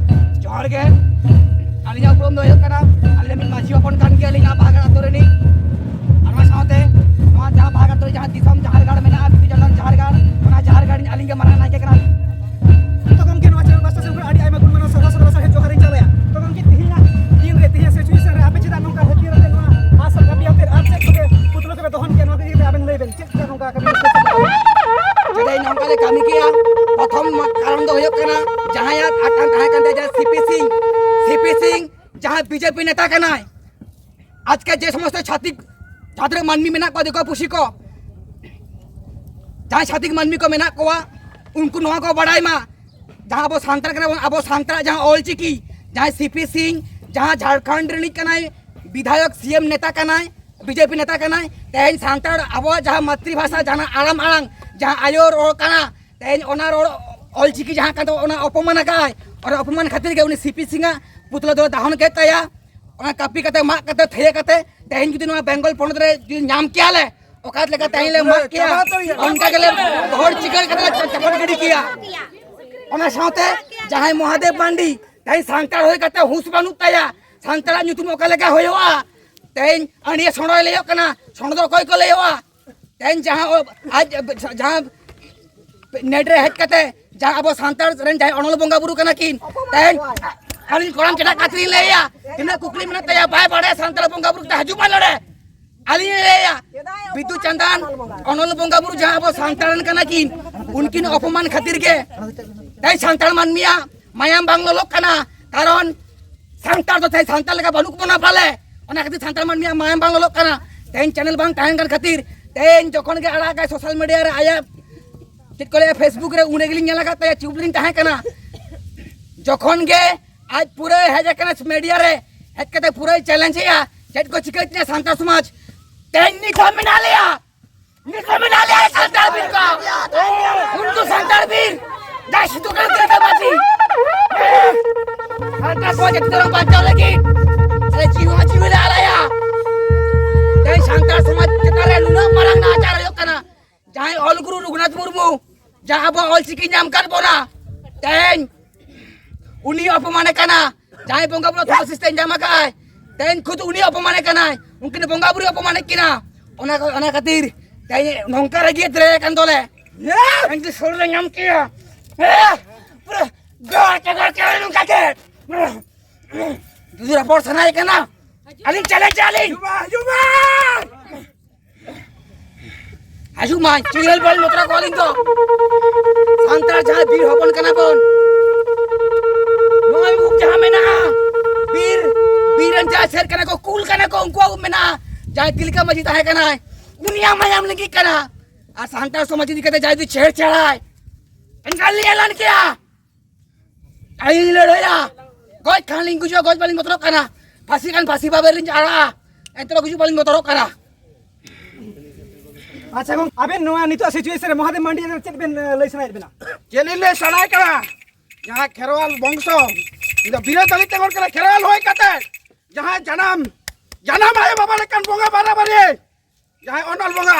ᱡᱚᱦᱟᱨ ᱜᱮ᱾ ᱟᱹᱞᱤᱧᱟᱜ ᱩᱯᱨᱩᱢ ᱫᱚ ᱦᱩᱭᱩᱜ ᱠᱟᱱᱟ, ᱟᱹᱞᱤᱧ ᱢᱤᱫ ᱢᱟᱹᱡᱷᱤ ᱦᱚᱯᱚᱱ ᱠᱟᱱ ᱜᱮᱭᱟᱞᱤᱧ ᱱᱚᱣᱟ ᱵᱟᱦᱟᱜᱟᱲ ᱟᱛᱳ ᱨᱤᱱᱤᱡ᱾ ᱟᱨ ᱚᱱᱟ ᱥᱟᱶᱛᱮ ᱱᱚᱣᱟ ᱡᱟᱦᱟᱸ ᱵᱟᱦᱟᱜᱟᱲ ᱟᱛᱳ ᱨᱮ ᱡᱟᱦᱟᱸ ᱫᱤᱥᱚᱢ ᱡᱟᱦᱮᱨ ᱜᱟᱲ ᱢᱮᱱᱟᱜᱼᱟ, ᱵᱤᱫᱩ ᱪᱟᱸᱫᱟᱱ ᱡᱟᱦᱮᱨ ᱜᱟᱲ, ᱚᱱᱟ ᱡᱟᱦᱮᱨ ᱜᱟᱲ ᱨᱤᱱᱤᱡ ᱟᱹᱞᱤᱧ ᱜᱮ ᱢᱟᱨᱟᱝ ᱱᱟᱭᱠᱮ ᱠᱟᱱᱟᱞᱤᱧ᱾ ᱛᱚ ᱜᱚᱢᱠᱮ, ᱱᱚᱣᱟ ᱪᱮᱱᱮᱞ ᱯᱟᱥᱴᱟ ᱥᱮᱫ ᱠᱷᱚᱱ ᱟᱹᱰᱤ ᱟᱭᱢᱟ ᱜᱩᱱ ᱢᱟᱱᱟᱣ ᱥᱟᱨᱦᱟᱣ ᱥᱚᱫᱚᱨ ᱥᱟᱨᱦᱟᱣ ᱡᱚᱦᱟᱨᱤᱧ ᱪᱟᱞᱟᱭᱟ᱾ ᱛᱚ ᱜᱚᱢᱠᱮ, ᱛᱮᱦᱮᱧᱟᱜ ᱫᱤᱱ ᱨᱮ, ᱛᱮᱦᱮᱧᱟᱜ ᱥᱤᱪᱩᱭᱮᱥᱚᱱ ᱨᱮ ᱟᱯᱮ ᱪᱮᱫᱟᱜ ᱱᱚᱝᱠᱟ ᱦᱟᱹᱛᱭᱟᱹᱨ ᱟᱛᱮ ᱱᱚᱣᱟ ᱟᱥ ᱟᱨ ᱠᱟᱹᱯᱤ ᱟᱛᱮ ᱟᱨ ᱪᱮᱫ ᱠᱚᱯᱮ ᱯᱩᱛᱞᱟᱹ ᱠᱚᱯᱮ ᱫᱚᱦᱚᱱ ᱜᱮᱭᱟ, ᱱᱚᱣᱟ ᱠᱚ ᱤᱫᱤ ᱠᱟᱛᱮ ᱟᱵᱮᱱ ᱞᱟᱹᱭ ᱵᱮᱱ, ᱪᱮᱫ ᱪᱮᱫᱟᱜ ᱱᱚᱝᱠᱟ ᱠᱟᱹᱢᱤ ᱦᱩᱭᱩᱜ ᱠᱟᱱᱟ? ᱪᱮᱫᱟᱜ ᱤᱧ ᱱᱚᱝᱠᱟ ᱞᱮ ᱠᱟᱹᱢᱤ ᱠᱮᱜᱼᱟ? ᱯᱨᱚᱛᱷᱚᱢ ᱢᱟ ᱠᱟᱨᱚᱱ ᱫᱚ ᱦᱩᱭᱩᱜ ᱠᱟᱱᱟ, ᱡᱟᱦᱟᱸᱭᱟᱜ ᱟᱴᱟᱝ ᱛᱟᱦᱮᱸ ᱠᱟᱱ ᱛᱟᱭᱟ, ᱡᱟᱦᱟᱸ ᱥᱤᱯᱤ ᱥᱤᱝ, ᱥᱤᱯᱤ ᱥᱤᱝ ᱡᱟᱦᱟᱸᱭ ᱵᱤᱡᱮᱯᱤ ᱱᱮᱛᱟ ᱠᱟᱱᱟᱭ, ᱟᱡᱠᱮ ᱡᱮ ᱥᱚᱢᱚᱥᱛᱚ ᱪᱷᱟᱛᱤᱠ ᱡᱟᱦᱟᱸ ᱛᱤᱱᱟᱹᱜ ᱢᱟᱹᱱᱢᱤ ᱢᱮᱱᱟᱜ ᱠᱚᱣᱟ, ᱫᱤᱠᱩ ᱯᱩᱥᱤ ᱠᱚ, ᱡᱟᱦᱟᱸᱭ ᱪᱷᱟᱛᱤᱠ ᱢᱟᱹᱱᱢᱤ ᱠᱚ ᱢᱮᱱᱟᱜ ᱠᱚᱣᱟ, ᱩᱱᱠᱩ ᱱᱚᱣᱟ ᱠᱚ ᱵᱟᱲᱟᱭ ᱢᱟ, ᱡᱟᱦᱟᱸ ᱟᱵᱚ ᱥᱟᱱᱛᱟᱲ ᱠᱟᱱᱟ ᱵᱚᱱ, ᱟᱵᱚ ᱥᱟᱱᱛᱟᱲᱟᱜ ᱡᱟᱦᱟᱸ ᱚᱞ ᱪᱤᱠᱤ, ᱡᱟᱦᱟᱸᱭ ᱥᱤᱯᱤ ᱥᱤᱝ, ᱡᱟᱦᱟᱸ ᱡᱷᱟᱲᱠᱷᱚᱸᱰ ᱨᱤᱱᱤᱡ ᱠᱟᱱᱟᱭ, ᱵᱤᱫᱷᱟᱭᱚᱠ, ᱥᱤ ᱮᱢ ᱱᱮᱛᱟ ᱠᱟᱱᱟᱭ, ᱵᱤᱡᱮᱯᱤ ᱱᱮᱛᱟ ᱠᱟᱱᱟᱭ᱾ ᱛᱮᱦᱮᱧ ᱥᱟᱱᱛᱟᱲ ᱟᱵᱚᱣᱟᱜ ᱡᱟᱦᱟᱸ ᱢᱟᱛᱨᱤ ᱵᱷᱟᱥᱟ, ᱡᱟᱦᱟᱸ ᱟᱲᱟᱝ, ᱟᱲᱟᱝ, ᱡᱟᱦᱟᱸ ᱟᱭᱳ ᱨᱚᱲ ᱠᱟᱱᱟ, ᱛᱮᱦᱮᱧ ᱚᱱᱟ ᱨᱚᱲ ᱚᱞᱪᱤᱠᱤ ᱡᱟᱦᱟᱸ ᱠᱟᱱ ᱛᱟᱵᱚᱱᱟ, ᱚᱱᱟ ᱚᱯᱚᱢᱟᱱ ᱟᱠᱟᱫᱟᱭ᱾ ᱚᱱᱟ ᱚᱯᱚᱢᱟᱱ ᱠᱷᱟᱹᱛᱤᱨ ᱜᱮ ᱩᱱᱤ ᱥᱤ ᱯᱤ ᱥᱤᱝ ᱟᱜ ᱯᱩᱛᱞᱟᱹ ᱫᱚ ᱫᱟᱦᱚᱱ ᱠᱮᱫ ᱛᱟᱭᱟ᱾ ᱚᱱᱟ ᱠᱟᱹᱯᱤ ᱠᱟᱛᱮ, ᱢᱟᱜ ᱠᱟᱛᱮ, ᱛᱷᱟᱹᱭᱟᱹ ᱠᱟᱛᱮ, ᱛᱮᱦᱮᱧ ᱡᱩᱫᱤ ᱱᱚᱣᱟ ᱵᱮᱝᱜᱚᱞ ᱯᱚᱱᱚᱛ ᱨᱮ ᱡᱩᱫᱤ ᱧᱟᱢ ᱠᱮᱭᱟᱞᱮ, ᱚᱠᱟ ᱞᱮᱠᱟ ᱛᱮᱦᱮᱧ ᱞᱮ ᱢᱟᱜ ᱠᱮᱭᱟ, ᱚᱱᱠᱟ ᱜᱮᱞᱮ ᱦᱚᱲ ᱪᱤᱠᱟᱹᱲ ᱠᱟᱛᱮ ᱞᱮ ᱪᱟᱯᱟᱫ ᱜᱤᱰᱤ ᱠᱮᱭᱟ᱾ ᱚᱱᱟ ᱥᱟᱶᱛᱮ ᱡᱟᱦᱟᱸᱭ ᱢᱚᱦᱟᱫᱮᱵ ᱢᱟᱱᱰᱤ, ᱛᱮᱦᱮᱧ ᱥᱟᱱᱛᱟᱲ ᱦᱩᱭ ᱠᱟᱛᱮ ᱦᱩᱸᱥ ᱵᱟᱹᱱᱩᱜ ᱛᱟᱭᱟ, ᱥᱟᱱᱛᱟᱲᱟᱜ ᱧᱩᱛᱩᱢ ᱚᱠᱟ ᱞᱮᱠᱟ ᱦᱩᱭᱩᱜᱼᱟ? ᱛᱮᱦᱮᱧ ᱟᱹᱰᱤ ᱥᱚᱲᱚᱭ ᱞᱟᱹᱭᱚᱜ ᱠᱟᱱᱟ, ᱥᱚᱲᱚ ᱫᱚ ᱚᱠᱚᱭ ᱠᱚ ᱞᱟᱹᱭᱚᱜᱼᱟ? ᱛᱮᱦᱮᱧ ᱡᱟᱦᱟᱸ ᱚ-, ᱟᱡ ᱡᱟᱦᱟᱸ ᱱᱮᱴ ᱨᱮ ᱦᱮᱡ ᱠᱟᱛᱮ ᱡᱟᱦᱟᱸ ᱟᱵᱚ ᱥᱟᱱᱛᱟᱲ ᱨᱮᱱ ᱡᱟᱦᱟᱸᱭ ᱚᱱᱚᱞ ᱵᱚᱸᱜᱟ ᱵᱩᱨᱩ ᱠᱟᱱᱟ ᱠᱤᱱ, ᱛᱮᱦᱮᱧ ᱟᱹᱞᱤᱧ ᱠᱚᱲᱟᱢ ᱪᱮᱴᱟᱜ ᱠᱟᱛᱷᱟ ᱞᱤᱧ ᱞᱟᱹᱭᱟ, ᱛᱤᱱᱟᱹᱜ ᱠᱩᱠᱞᱤ ᱢᱮᱱᱟᱜ ᱛᱟᱭᱟ, ᱵᱟᱭ ᱵᱟᱲᱟᱭᱟ ᱥᱟᱱᱛᱟᱲ ᱵᱚᱸᱜᱟ ᱵᱩᱨᱩ ᱠᱟᱛᱷᱟ, ᱦᱤᱡᱩᱜ ᱢᱟ ᱱᱚᱰᱮ᱾ ᱟᱹᱞᱤᱧ ᱞᱤᱧ ᱞᱟᱹᱭᱟ, ᱵᱤᱫᱩ ᱪᱟᱸᱫᱟᱱ ᱚᱱᱚᱞ ᱵᱚᱸᱜᱟ ᱵᱩᱨᱩ ᱡᱟᱦᱟᱸ ᱟᱵᱚ ᱥᱟᱱᱛᱟᱲ ᱨᱮᱱ ᱠᱟᱱᱟ ᱠᱤᱱ, ᱩᱱᱠᱤᱱ ᱚᱯᱚᱢᱟᱱ ᱠᱷᱟᱹᱛᱤᱨ ᱜᱮ ᱛᱮᱦᱮᱧ ᱥᱟᱱᱛᱟᱲ ᱢᱟᱹᱱᱢᱤᱭᱟᱜ ᱢᱟᱭᱟᱢ ᱵᱟᱝ ᱞᱚᱞᱚᱜ ᱠᱟᱱᱟ᱾ ᱠᱟᱨᱚᱱ ᱥᱟᱱᱛᱟᱲ ᱫᱚ ᱛᱮᱦᱮᱧ ᱥᱟᱱᱛᱟᱲ ᱞᱮᱠᱟ ᱵᱟᱹᱱᱩᱜ ᱵᱚᱱᱟ ᱯᱟᱞᱮ, ᱚᱱᱟ ᱠᱷᱟᱹᱛᱤᱨ ᱥᱟᱱᱛᱟᱲ ᱢᱟᱹᱱᱢᱤᱭᱟᱜ ᱢᱟᱭᱟᱢ ᱵᱟᱝ ᱞᱚᱞᱚᱜ ᱠᱟᱱᱟ᱾ ᱛᱮᱦᱮᱧ ᱪᱮᱱᱮᱞ ᱵᱟᱝ ᱛᱟᱦᱮᱱ ᱠᱟᱱ ᱠᱷᱟᱹᱛᱤᱨ ᱛᱮᱦᱮᱧ ᱡᱚᱠᱷᱚᱱ ᱜᱮ ᱟᱲᱟᱜᱟᱭ ᱥᱳᱥᱟᱞ ᱢᱤᱰᱤᱭᱟ ᱨᱮ, ᱟᱭᱟᱜ ᱪᱮᱫ ᱠᱚ ᱞᱟᱹᱭᱟ, ᱯᱷᱮᱥᱵᱩᱠ ᱨᱮ, ᱩᱱ ᱨᱮᱜᱮᱞᱤᱧ ᱧᱮᱞ ᱟᱠᱟᱫ ᱛᱟᱭᱟ, ᱪᱩᱯ ᱞᱤᱧ ᱛᱟᱦᱮᱸ ᱠᱟᱱᱟ᱾ ᱡᱚᱠᱷᱚᱱ ᱜᱮ ᱟᱡ ᱯᱩᱨᱟᱹᱭ ᱦᱮᱡ ᱟᱠᱟᱱᱟ ᱢᱤᱰᱤᱭᱟ ᱨᱮ, ᱦᱮᱡ ᱠᱟᱛᱮ ᱯᱩᱨᱟᱹᱭ ᱪᱮᱞᱮᱧᱡᱽ ᱮᱜᱼᱟ, ᱪᱮᱫ ᱠᱚ ᱪᱤᱠᱟᱹᱭ ᱛᱤᱧᱟ ᱥᱟᱱᱛᱟᱲ ᱥᱚᱢᱟᱡᱽ᱾ ᱛᱮᱦᱮᱧ ᱱᱤᱛ ᱦᱚᱸ ᱢᱮᱱᱟᱜ ᱞᱮᱭᱟ, ᱱᱤᱛ ᱦᱚᱸ ᱢᱮᱱᱟᱜ ᱞᱮᱭᱟ ᱥᱟᱱᱛᱟᱲ ᱵᱤᱨ ᱠᱚ᱾ ᱩᱱᱠᱩ ᱥᱟᱱᱛᱟᱲ ᱵᱤᱨ ᱡᱟᱦᱟᱸᱭ ᱥᱤᱫᱩ ᱠᱟᱹᱱᱦᱩ ᱛᱤᱞᱠᱟᱹ ᱢᱟᱹᱡᱷᱤ ᱥᱟᱱᱛᱟᱲ ᱠᱚᱣᱟᱜ ᱡᱟᱹᱛᱤ ᱫᱷᱚᱨᱚᱢ ᱵᱟᱧᱪᱟᱣ ᱞᱟᱹᱜᱤᱫ ᱟᱞᱮ ᱡᱤᱣᱤ ᱦᱚᱸ ᱡᱤᱣᱤ ᱞᱮ ᱟᱞᱟᱭᱟ᱾ ᱛᱮᱦᱮᱧ ᱥᱟᱱᱛᱟᱲ ᱥᱚᱢᱟᱡᱽ ᱪᱮᱛᱟᱱ ᱨᱮ ᱱᱩᱱᱟᱹᱜ ᱢᱟᱨᱟᱝ ᱱᱟᱦᱟᱪᱟᱨ ᱦᱩᱭᱩᱜ ᱠᱟᱱᱟ, ᱡᱟᱦᱟᱸᱭ ᱚᱞ ᱜᱩᱨᱩ ᱨᱚᱜᱷᱩᱱᱟᱛᱷ ᱢᱩᱨᱢᱩ, ᱡᱟᱦᱟᱸ ᱟᱵᱚᱣᱟᱜ ᱚᱞ ᱪᱤᱠᱤ ᱧᱟᱢ ᱠᱟᱫ ᱵᱚᱱᱟ, ᱛᱮᱦᱮᱧ ᱩᱱᱤ ᱚᱯᱚᱢᱟᱱᱮ ᱠᱟᱱᱟ᱾ ᱡᱟᱦᱟᱸᱭ ᱵᱚᱸᱜᱟ ᱵᱩᱨᱩ ᱛᱷᱩᱢᱟᱹᱥᱤᱥ ᱛᱮ ᱧᱟᱢ ᱟᱠᱟᱫ ᱟᱭ, ᱛᱮᱦᱮᱧ ᱠᱷᱩᱫ ᱩᱱᱤ ᱚᱯᱚᱢᱟᱱᱮ ᱠᱟᱱᱟᱭ᱾ ᱩᱱᱠᱤᱱ ᱵᱚᱸᱜᱟ ᱵᱩᱨᱩ ᱚᱯᱚᱢᱟᱱᱮᱫ ᱠᱤᱱᱟ᱾ ᱚᱱᱟ, ᱚᱱᱟ ᱠᱷᱟᱹᱛᱤᱨ ᱛᱮᱦᱮᱧ ᱱᱚᱝᱠᱟ ᱨᱟᱹᱜᱤ ᱛᱮᱨᱮ ᱟᱠᱟᱱ ᱫᱚᱞᱮ᱾ ᱮᱱᱛᱮ ᱥᱩᱨ ᱞᱮ ᱧᱟᱢ ᱠᱮᱭᱟ᱾ ᱯᱩᱨᱟᱹ ᱜᱚᱲ ᱪᱚᱜᱚᱲ ᱠᱮᱭᱟ ᱱᱚᱝᱠᱟ ᱜᱮ᱾ ᱡᱩᱫᱤ ᱨᱚᱯᱚᱲ ᱥᱟᱱᱟᱭᱮ ᱠᱟᱱᱟ, ᱟᱹᱞᱤᱧ ᱪᱮᱞᱮᱧᱡᱽ ᱟᱹᱞᱤᱧ᱾ ᱦᱤᱡᱩᱜ ᱢᱟ, ᱦᱤᱡᱩᱜ ᱢᱟ᱾ ᱦᱤᱡᱩᱜ ᱢᱟ, ᱪᱤᱨᱟᱹᱞ ᱵᱟᱹᱞᱤᱧ ᱵᱚᱛᱚᱨ ᱠᱚᱣᱟ ᱟᱹᱞᱤᱧ ᱫᱚ᱾ ᱥᱟᱱᱛᱟᱲ ᱡᱟᱦᱟᱸ ᱵᱤᱨ ᱦᱚᱯᱚᱱ ᱠᱟᱱᱟ ᱵᱚᱱ, ᱱᱚᱜᱼᱚᱭ ᱩᱵ ᱡᱟᱦᱟᱸ ᱢᱮᱱᱟᱜᱼᱟ, ᱵᱤᱨ, ᱵᱤᱨ ᱨᱮᱱ ᱡᱟᱦᱟᱸᱭ ᱥᱮᱨ ᱠᱟᱱᱟ ᱠᱚ, ᱠᱩᱞ ᱠᱟᱱᱟ ᱠᱚ, ᱩᱱᱠᱩᱣᱟᱜ ᱩᱵ ᱢᱮᱱᱟᱜᱼᱟ᱾ ᱡᱟᱦᱟᱸᱭ ᱛᱤᱞᱠᱟᱹ ᱢᱟᱹᱡᱷᱤ ᱛᱟᱦᱮᱸ ᱠᱟᱱᱟᱭ, ᱩᱱᱤᱭᱟᱜ ᱢᱟᱭᱟᱢ ᱞᱤᱸᱜᱤᱜ ᱠᱟᱱᱟ᱾ ᱟᱨ ᱥᱟᱱᱛᱟᱲ ᱥᱚᱢᱟᱡᱽ ᱤᱫᱤ ᱠᱟᱛᱮ ᱡᱟᱦᱟᱸᱭ ᱡᱩᱫᱤ ᱪᱷᱮᱲ ᱪᱷᱟᱲᱟᱭ, ᱮᱱᱠᱷᱟᱱ ᱞᱤᱧ ᱮᱞᱟᱱ ᱠᱮᱭᱟ᱾ ᱟᱹᱞᱤᱧ ᱞᱤᱧ ᱞᱟᱹᱲᱦᱟᱹᱭᱟ᱾ ᱜᱚᱡ ᱠᱷᱟᱱ ᱞᱤᱧ ᱜᱩᱡᱩᱜᱼᱟ, ᱜᱚᱡ ᱵᱟᱹᱞᱤᱧ ᱵᱚᱛᱚᱨᱚᱜ ᱠᱟᱱᱟ᱾ ᱯᱷᱟᱹᱥᱤ ᱠᱷᱟᱱ ᱯᱷᱟᱹᱥᱤ ᱵᱟᱵᱮᱨ ᱞᱤᱧ ᱟᱲᱟᱜᱼᱟ᱾ ᱮᱱᱛᱮ ᱨᱮᱦᱚᱸ ᱜᱩᱡᱩᱜ ᱵᱟᱹᱞᱤᱧ ᱵᱚᱛᱚᱨᱚᱜ ᱠᱟᱱᱟ᱾ ᱟᱪᱪᱷᱟ ᱜᱚᱝᱠᱮ, ᱟᱵᱮᱱ ᱱᱚᱣᱟ ᱱᱤᱛᱚᱜ situation ᱨᱮ ᱢᱚᱦᱟᱫᱮᱵ ᱢᱟᱱᱰᱤ ᱪᱮᱫ ᱵᱮᱱ ᱞᱟᱹᱭ ᱥᱟᱱᱟᱭᱮᱫ ᱵᱮᱱᱟ? ᱪᱮᱫ ᱞᱤᱧ ᱞᱟᱹᱭ ᱥᱟᱱᱟᱭᱮᱫ ᱠᱟᱱᱟ? ᱡᱟᱦᱟᱸ ᱠᱷᱮᱨᱣᱟᱞ ᱵᱚᱝᱥᱚ, ᱤᱧ ᱫᱚ ᱵᱤᱨᱟᱹᱫᱟᱹᱞᱤ ᱛᱮ ᱦᱚᱲ ᱠᱟᱱᱟ᱾ ᱠᱷᱮᱨᱣᱟᱞ ᱦᱩᱭ ᱠᱟᱛᱮ ᱡᱟᱦᱟᱸᱭ ᱡᱟᱱᱟᱢ, ᱡᱟᱱᱟᱢ ᱟᱭᱳ ᱵᱟᱵᱟ ᱞᱮᱠᱟᱱ ᱵᱚᱸᱜᱟ ᱵᱟᱨᱟᱵᱟᱨᱤ, ᱡᱟᱦᱟᱸᱭ ᱚᱱᱚᱞ ᱵᱚᱸᱜᱟ,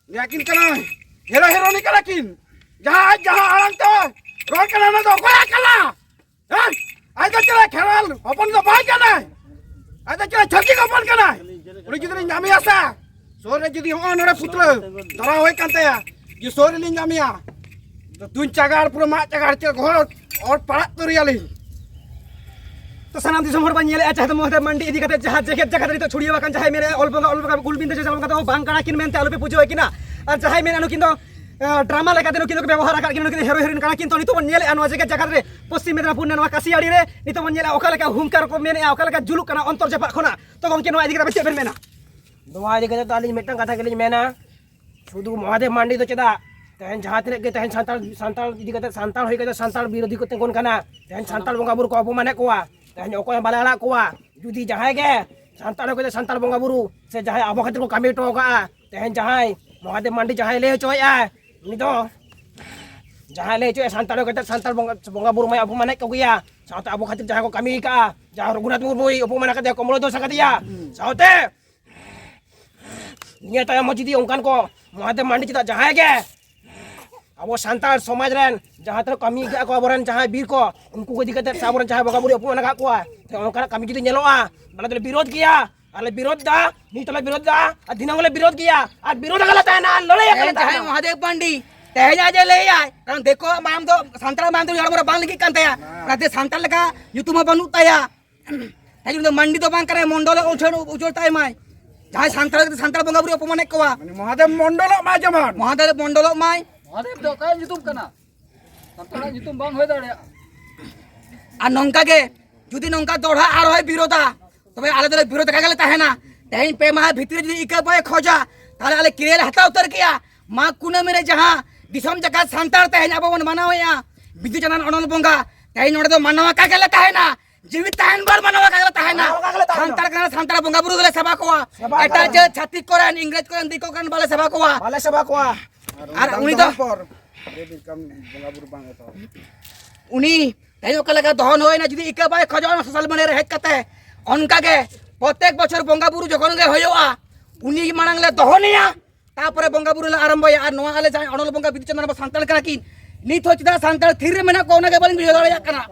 ᱱᱤᱭᱟᱹ ᱠᱤᱱ ᱠᱟᱱᱟ ᱦᱮᱨᱳ ᱦᱮᱨᱳᱱᱤ ᱠᱟᱱᱟ ᱠᱤᱱ᱾ ᱡᱟᱦᱟᱸ ᱟᱡ ᱡᱟᱦᱟᱸ ᱟᱲᱟᱝ ᱛᱮ ᱨᱚᱲ ᱠᱟᱱᱟ, ᱚᱱᱟ ᱫᱚ ᱚᱠᱚᱭᱟᱜ ᱠᱟᱱᱟ? ᱦᱮᱸ? ᱟᱡ ᱫᱚ ᱪᱮᱫ ᱠᱷᱮᱨᱣᱟᱞ ᱦᱚᱯᱚᱱ ᱫᱚ ᱵᱟᱭ ᱠᱟᱱᱟᱭ? ᱟᱡ ᱫᱚ ᱪᱮᱫ ᱪᱷᱟᱹᱛᱤᱠ ᱦᱚᱯᱚᱱ ᱠᱟᱱᱟᱭ? ᱩᱱᱤ ᱡᱩᱫᱤ ᱞᱤᱧ ᱧᱟᱢᱮᱭᱟ ᱥᱮ, ᱥᱩᱨ ᱨᱮ ᱡᱩᱫᱤ ᱦᱚᱸᱜᱼᱚᱭ ᱱᱚᱰᱮ ᱯᱩᱛᱞᱟᱹ ᱫᱷᱚᱨᱟᱣ ᱦᱩᱭ ᱠᱟᱱ ᱛᱟᱭᱟ, ᱡᱩᱫᱤ ᱥᱩᱨ ᱨᱮᱞᱤᱧ ᱧᱟᱢᱮᱭᱟ, ᱛᱚ ᱫᱩᱧ ᱪᱟᱜᱟᱲ, ᱯᱩᱨᱟᱹ ᱢᱟᱜ ᱪᱟᱜᱟᱲ, ᱪᱮᱫ ᱜᱚᱦᱚᱲ ᱚᱨ ᱯᱟᱲᱟᱜ ᱩᱛᱟᱹᱨᱮᱭᱟᱞᱤᱧ᱾ ᱛᱚ ᱥᱟᱱᱟᱢ ᱫᱤᱥᱚᱢ ᱦᱚᱲ ᱵᱚᱱ ᱧᱮᱞᱮᱫᱼᱟ, ᱡᱟᱦᱟᱸ ᱫᱚ ᱢᱚᱦᱟᱫᱮᱵ ᱢᱟᱱᱰᱤ ᱤᱫᱤ ᱠᱟᱛᱮ ᱡᱟᱦᱟᱸ ᱡᱮᱜᱮᱛ ᱡᱟᱠᱟᱛ ᱨᱮ ᱱᱤᱛᱚᱜ ᱪᱷᱩᱲᱭᱟᱹᱣ ᱟᱠᱟᱱ, ᱡᱟᱦᱟᱸᱭ ᱢᱮᱱᱮᱫᱼᱟ ᱚᱞ ᱵᱚᱸᱜᱟ, ᱚᱞ ᱵᱚᱸᱜᱟ, ᱩᱞ ᱵᱤᱱᱫᱟᱹ ᱡᱚᱡᱚ ᱵᱚᱸᱜᱟ ᱫᱚ ᱵᱟᱝ ᱠᱟᱱᱟ ᱠᱤᱱ ᱢᱮᱱᱛᱮ ᱟᱞᱚᱯᱮ ᱯᱩᱡᱟᱹ ᱟᱹᱠᱤᱱᱟ, ᱟᱨ ᱡᱟᱦᱟᱸᱭ ᱢᱮᱱᱟ ᱱᱩᱠᱤᱱ ᱫᱚ, ᱟᱸ, ᱰᱨᱟᱢᱟ ᱞᱮᱠᱟᱛᱮ ᱱᱩᱠᱤᱱ ᱫᱚᱠᱚ ᱵᱮᱵᱚᱦᱟᱨ ᱟᱠᱟᱫ ᱠᱤᱱᱟ, ᱱᱩᱠᱤᱱ ᱫᱚ ᱦᱮᱨᱳ ᱦᱮᱨᱳᱭᱤᱱ ᱠᱟᱱᱟ ᱠᱤᱱ᱾ ᱛᱚ ᱱᱤᱛᱚᱜ ᱵᱚᱱ ᱧᱮᱞᱮᱫᱼᱟ ᱱᱚᱣᱟ ᱡᱮᱜᱮᱛ ᱡᱟᱠᱟᱛ ᱨᱮ, ᱯᱚᱥᱪᱤᱢ ᱢᱮᱫᱽᱱᱟᱯᱩᱨ ᱨᱮ ᱱᱚᱣᱟ ᱠᱟᱥᱤᱭᱟᱲᱤ ᱨᱮ ᱱᱤᱛᱚᱜ ᱵᱚᱱ ᱧᱮᱞᱮᱫᱼᱟ ᱚᱠᱟ ᱞᱮᱠᱟ ᱦᱩᱝᱠᱟᱨ ᱠᱚ ᱢᱮᱱᱮᱫᱼᱟ, ᱚᱠᱟ ᱞᱮᱠᱟ ᱡᱩᱞᱩᱜ ᱠᱟᱱᱟ ᱚᱱᱛᱚᱨ ᱡᱟᱯᱟᱜ ᱠᱷᱚᱱᱟᱜ᱾ ᱛᱚ ᱜᱚᱢᱠᱮ, ᱱᱚᱣᱟ ᱤᱫᱤ ᱠᱟᱛᱮ ᱟᱵᱮᱱ ᱪᱮᱫ ᱵᱮᱱ ᱢᱮᱱᱟ? ᱱᱚᱣᱟ ᱤᱫᱤ ᱠᱟᱛᱮ ᱫᱚ ᱟᱹᱞᱤᱧ ᱢᱤᱫᱴᱟᱝ ᱠᱟᱛᱷᱟ ᱜᱮᱞᱤᱧ ᱢᱮᱱᱟ, ᱥᱩᱫᱷᱩ ᱢᱚᱦᱟᱫᱮᱵ ᱢᱟᱱᱰᱤ ᱫᱚ ᱪᱮᱫᱟᱜ ᱛᱮᱦᱮᱧ ᱡᱟᱦᱟᱸ ᱛᱤᱱᱟᱹᱜ ᱜᱮ ᱛᱮᱦᱮᱧ ᱥᱟᱱᱛᱟᱲ, ᱥᱟᱱᱛᱟᱲ ᱤᱫᱤ ᱠᱟᱛᱮ, ᱥᱟᱱᱛᱟᱲ ᱦᱩᱭ ᱠᱟᱛᱮ ᱥᱟᱱᱛᱟᱲ ᱵᱤᱨᱳᱫᱷᱤ ᱠᱚ ᱛᱤᱸᱜᱩᱱ ᱠᱟᱱᱟ, ᱛᱮᱦᱮᱧ ᱥᱟᱱᱛᱟᱲ ᱵᱚᱸᱜᱟ ᱵᱩᱨᱩ ᱠᱚ ᱚᱯᱚᱢᱟᱱᱮᱫ ᱠᱚᱣᱟ, ᱛᱮᱦᱮᱧ ᱚᱠᱚᱭ ᱦᱚᱸ ᱵᱟᱞᱮ ᱟᱲᱟᱜ ᱠᱚᱣᱟ᱾ ᱡᱩᱫᱤ ᱡᱟᱦᱟᱸᱭ ᱜᱮ ᱥᱟᱱᱛᱟᱲ ᱦᱩᱭ ᱠᱟᱛᱮ ᱥᱟᱱᱛᱟᱲ ᱵᱚᱸᱜᱟ ᱵᱩᱨᱩ ᱥᱮ ᱡᱟᱦᱟᱸᱭ ᱟᱵᱚ ᱠᱷᱟᱹᱛᱤᱨ ᱠᱚ ᱠᱟᱹᱢᱤ ᱦᱚᱴᱚ ᱠᱟᱜᱼᱟ, ᱛᱮᱦᱮᱧ ᱡᱟᱦᱟᱸᱭ ᱢᱚᱦᱟᱫᱮᱵ ᱢᱟᱱᱰᱤ ᱡᱟᱦᱟᱸᱭ ᱞᱟᱹᱭ ᱦᱚᱪᱚᱭᱮᱫᱼᱟ, ᱩᱱᱤ ᱫᱚ ᱡᱟᱦᱟᱸᱭ ᱞᱟᱹᱭ ᱦᱚᱪᱚᱭᱮᱫᱼᱟ ᱥᱟᱱᱛᱟᱲ ᱦᱩᱭ ᱠᱟᱛᱮ ᱥᱟᱱᱛᱟᱲ ᱵᱚᱸᱜᱟ, ᱵᱚᱸᱜᱟ ᱵᱩᱨᱩ ᱢᱟᱭ ᱚᱯᱚᱢᱟᱱᱮᱫ ᱠᱚᱜᱮᱭᱟ, ᱥᱟᱶᱛᱮ ᱟᱵᱚ ᱠᱷᱟᱹᱛᱤᱨ ᱡᱟᱦᱟᱸᱭ ᱠᱚ ᱠᱟᱹᱢᱤ ᱠᱟᱜᱼᱟ, ᱡᱟᱦᱟᱸ ᱨᱚᱜᱷᱩᱱᱟᱛᱷ ᱢᱩᱨᱢᱩᱭ ᱚᱯᱚᱢᱟᱱ ᱟᱠᱟᱫᱮᱭᱟ, ᱠᱚᱢᱞᱳ ᱫᱳᱥ ᱟᱠᱟᱫᱮᱭᱟ, ᱥᱟᱶᱛᱮ ᱱᱤᱭᱟᱹ ᱛᱟᱭᱚᱢ ᱦᱚᱸ ᱡᱩᱫᱤ ᱚᱱᱠᱟᱱ ᱠᱚ ᱢᱚᱦᱟᱫᱮᱵ ᱢᱟᱱᱰᱤ ᱪᱮᱫᱟᱜ ᱡᱟᱦᱟᱸᱭ ᱜᱮ ᱟᱵᱚ ᱥᱟᱱᱛᱟᱲ ᱥᱚᱢᱟᱡᱽ ᱨᱮᱱ ᱡᱟᱦᱟᱸ ᱛᱤᱱᱟᱹᱜ ᱠᱟᱹᱢᱤ ᱠᱟᱜᱼᱟ ᱠᱚ ᱟᱵᱚᱨᱮᱱ ᱡᱟᱦᱟᱸᱭ ᱵᱤᱨ ᱠᱚ, ᱩᱱᱠᱩ ᱠᱚ ᱤᱫᱤ ᱠᱟᱛᱮ ᱥᱮ ᱟᱵᱚᱨᱮᱱ ᱡᱟᱦᱟᱸᱭ ᱵᱚᱸᱜᱟ ᱵᱩᱨᱩ ᱚᱯᱚᱢᱟᱱ ᱟᱠᱟᱫ ᱠᱚᱣᱟ, ᱛᱚ ᱚᱱᱠᱟᱱᱟᱜ ᱠᱟᱹᱢᱤ ᱡᱩᱫᱤ ᱧᱮᱞᱚᱜᱼᱟ, ᱟᱞᱮ ᱫᱚᱞᱮ ᱵᱤᱨᱳᱫᱷ ᱜᱮᱭᱟ᱾ ᱟᱞᱮ ᱵᱤᱨᱳᱫᱷ ᱫᱟ, ᱱᱤᱛ ᱦᱚᱸᱞᱮ ᱵᱤᱨᱳᱫᱷ ᱜᱮᱭᱟ, ᱟᱨ ᱫᱤᱱᱟᱹᱢ ᱦᱚᱸᱞᱮ ᱵᱤᱨᱳᱫᱷ ᱜᱮᱭᱟ, ᱟᱨ ᱞᱟᱹᱲᱦᱟᱹᱭ ᱟᱠᱟᱱᱟ ᱛᱮᱦᱮᱧ ᱛᱟᱦᱮᱱᱟ᱾ ᱡᱟᱦᱟᱸᱭ ᱢᱚᱦᱟᱫᱮᱵ ᱢᱟᱱᱰᱤ ᱛᱮᱦᱮᱧ ᱟᱡ ᱮ ᱞᱟᱹᱭᱟᱭ, ᱠᱟᱨᱚᱱ ᱫᱤᱠᱩᱣᱟᱜ ᱢᱟᱭᱟᱢ ᱫᱚ ᱥᱟᱱᱛᱟᱲ ᱢᱟᱭᱟᱢ ᱫᱚ ᱩᱱᱤ ᱦᱚᱲᱢᱚ ᱨᱮ ᱵᱟᱝ ᱞᱤᱸᱜᱤᱜ ᱠᱟᱱ ᱛᱟᱭᱟ, ᱚᱱᱟᱛᱮ ᱥᱟᱱᱛᱟᱲ ᱞᱮᱠᱟ ᱧᱩᱛᱩᱢ ᱦᱚᱸ ᱵᱟᱹᱱᱩᱜ ᱛᱟᱭᱟ᱾ ᱛᱮᱦᱮᱧ ᱩᱱᱤ ᱫᱚ ᱢᱟᱱᱰᱤ ᱫᱚ ᱵᱟᱝ ᱠᱟᱱᱟᱭ, ᱢᱚᱱᱰᱚᱞ ᱮ ᱩᱪᱷᱟᱹᱲ, ᱩᱪᱷᱟᱹᱲ ᱛᱟᱭ ᱢᱟᱭ᱾ ᱡᱟᱦᱟᱸᱭ ᱥᱟᱱᱛᱟᱲ ᱥᱟᱱᱛᱟᱲ ᱵᱚᱸᱜᱟ ᱵᱩᱨᱩ ᱚᱯᱚᱢᱟᱱᱮᱫ ᱠᱚᱣᱟ, ᱢᱟᱱᱮ ᱢᱚᱦᱟᱫᱮᱵ ᱢᱚᱱᱰᱚᱞᱚᱜ ᱢᱟᱭ ᱡᱮᱢᱚᱱ᱾ ᱢᱚᱦᱟᱫᱮᱵ ᱢᱚᱱᱰᱚᱞᱚᱜ ᱢᱟᱭ᱾ ᱢᱚᱦᱟᱫᱮᱵ ᱫᱚ ᱚᱠᱟᱭ ᱧᱩᱛᱩᱢ ᱠᱟᱱᱟ? ᱥᱟᱱᱛᱟᱲᱟᱜ ᱧᱩᱛᱩᱢ ᱵᱟᱝ ᱦᱩᱭ ᱫᱟᱲᱮᱭᱟᱜᱼᱟ᱾ ᱟᱨ ᱱᱚᱝᱠᱟ ᱜᱮ ᱡᱩᱫᱤ ᱱᱚᱝᱠᱟ ᱫᱚᱦᱲᱟ ᱟᱨᱦᱚᱸᱭ ᱵᱤᱨᱳᱫᱟ, ᱛᱚᱵᱮ ᱟᱞᱮ ᱫᱚᱞᱮ ᱵᱤᱨᱳᱫ ᱟᱠᱟᱫ ᱜᱮᱞᱮ ᱛᱟᱦᱮᱱᱟ᱾ ᱛᱮᱦᱮᱧ ᱯᱮ ᱢᱟᱦᱟ ᱵᱷᱤᱛᱨᱤ ᱨᱮ ᱡᱩᱫᱤ ᱤᱠᱟᱹ ᱵᱟᱭ ᱠᱷᱚᱡᱟ, ᱛᱟᱦᱚᱞᱮ ᱟᱞᱮ ᱠᱤᱨᱭᱟᱹ ᱞᱮ ᱦᱟᱛᱟᱣ ᱩᱛᱟᱹᱨ ᱠᱮᱭᱟ᱾ ᱢᱟᱜᱽ ᱠᱩᱱᱟᱹᱢᱤ ᱨᱮ ᱡᱟᱦᱟᱸ ᱫᱤᱥᱚᱢ ᱡᱟᱠᱟᱛ ᱥᱟᱱᱛᱟᱲ ᱛᱮᱦᱮᱧ ᱟᱵᱚ ᱵᱚᱱ ᱢᱟᱱᱟᱣᱮᱫᱼᱟ ᱵᱤᱫᱩ ᱪᱟᱸᱫᱟᱱ ᱚᱱᱚᱞ ᱵᱚᱸᱜᱟ, ᱛᱮᱦᱮᱧ ᱱᱚᱰᱮ ᱫᱚ ᱢᱟᱱᱟᱣ ᱟᱠᱟᱫ ᱜᱮᱞᱮ ᱛᱟᱦᱮᱱᱟ᱾ ᱡᱤᱣᱤ ᱛᱟᱦᱮᱱ ᱵᱷᱳᱨ ᱢᱟᱱᱟᱣ ᱟᱠᱟᱫ ᱜᱮᱞᱮ ᱛᱟᱦᱮᱱᱟ᱾ ᱢᱟᱱᱟᱣ ᱟᱠᱟᱫ ᱜᱮᱞᱮ ᱛᱟᱦᱮᱱᱟ᱾ ᱥᱟᱱᱛᱟᱲ ᱠᱟᱱᱟ, ᱥᱟᱱᱛᱟᱲ ᱵᱚᱸᱜᱟ ᱵᱩᱨᱩ ᱜᱮᱞᱮ ᱥᱮᱵᱟ ᱠᱚᱣᱟ᱾ ᱥᱮᱵᱟ ᱮᱴᱟᱜ ᱠᱚᱣᱟ᱾ ᱡᱟᱹᱛ, ᱪᱷᱟᱹᱛᱤᱠ ᱠᱚᱨᱮᱱ, ᱤᱝᱨᱮᱡᱽ ᱠᱚᱨᱮᱱ, ᱫᱤᱠᱩ ᱠᱚᱨᱮᱱ ᱵᱟᱞᱮ ᱥᱮᱵᱟ ᱠᱚᱣᱟ᱾ ᱵᱟᱞᱮ ᱥᱮᱵᱟ ᱠᱚᱣᱟ᱾ ᱟᱨ ᱟᱨ ᱩᱱᱤ ᱩᱱᱤ ᱫᱚ ᱫᱚ ᱯᱚᱨ ᱵᱚᱸᱜᱟ ᱵᱩᱨᱩ ᱵᱟᱝ ᱮᱛᱚᱦᱚᱵ᱾ ᱩᱱᱤ ᱛᱮᱦᱮᱧ ᱚᱠᱟ ᱞᱮᱠᱟ ᱫᱚᱦᱚᱱ ᱦᱩᱭᱱᱟ, ᱡᱩᱫᱤ ᱤᱠᱟᱹ ᱵᱟᱭ ᱠᱷᱚᱡᱚᱜᱼᱟ ᱥᱳᱥᱟᱞ ᱢᱤᱰᱤᱭᱟ ᱨᱮ ᱦᱮᱡ ᱠᱟᱛᱮ, ᱚᱱᱠᱟ ᱜᱮ ᱯᱨᱚᱛᱮᱠ ᱵᱚᱪᱷᱚᱨ ᱵᱚᱸᱜᱟ ᱵᱩᱨᱩ ᱡᱚᱠᱷᱚᱱ ᱜᱮ ᱦᱩᱭᱩᱜᱼᱟ, ᱩᱱᱤ ᱢᱟᱲᱟᱝ ᱞᱮ ᱫᱚᱦᱚᱱᱮᱭᱟ, ᱛᱟᱯᱚᱨᱮ ᱵᱚᱸᱜᱟ ᱵᱩᱨᱩ ᱞᱮ ᱟᱨᱟᱢᱵᱚᱭᱟ᱾ ᱟᱨ ᱱᱚᱣᱟ ᱟᱞᱮ ᱡᱟᱦᱟᱸᱭ ᱚᱱᱚᱞ ᱵᱚᱸᱜᱟ ᱵᱤᱫᱩ ᱪᱟᱸᱫᱟᱱ ᱟᱵᱚ ᱥᱟᱱᱛᱟᱲ ᱠᱟᱱᱟ ᱠᱤᱱ, ᱱᱤᱛ ᱦᱚᱸ ᱪᱮᱫᱟᱜ ᱥᱟᱱᱛᱟᱲ ᱛᱷᱤᱨ ᱨᱮ ᱢᱮᱱᱟᱜ ᱠᱚᱣᱟ, ᱚᱱᱟ ᱜᱮ ᱵᱟᱹᱞᱤᱧ ᱵᱩᱡᱷᱟᱹᱣ ᱫᱟᱲᱮᱭᱟᱜ ᱠᱟᱱᱟ᱾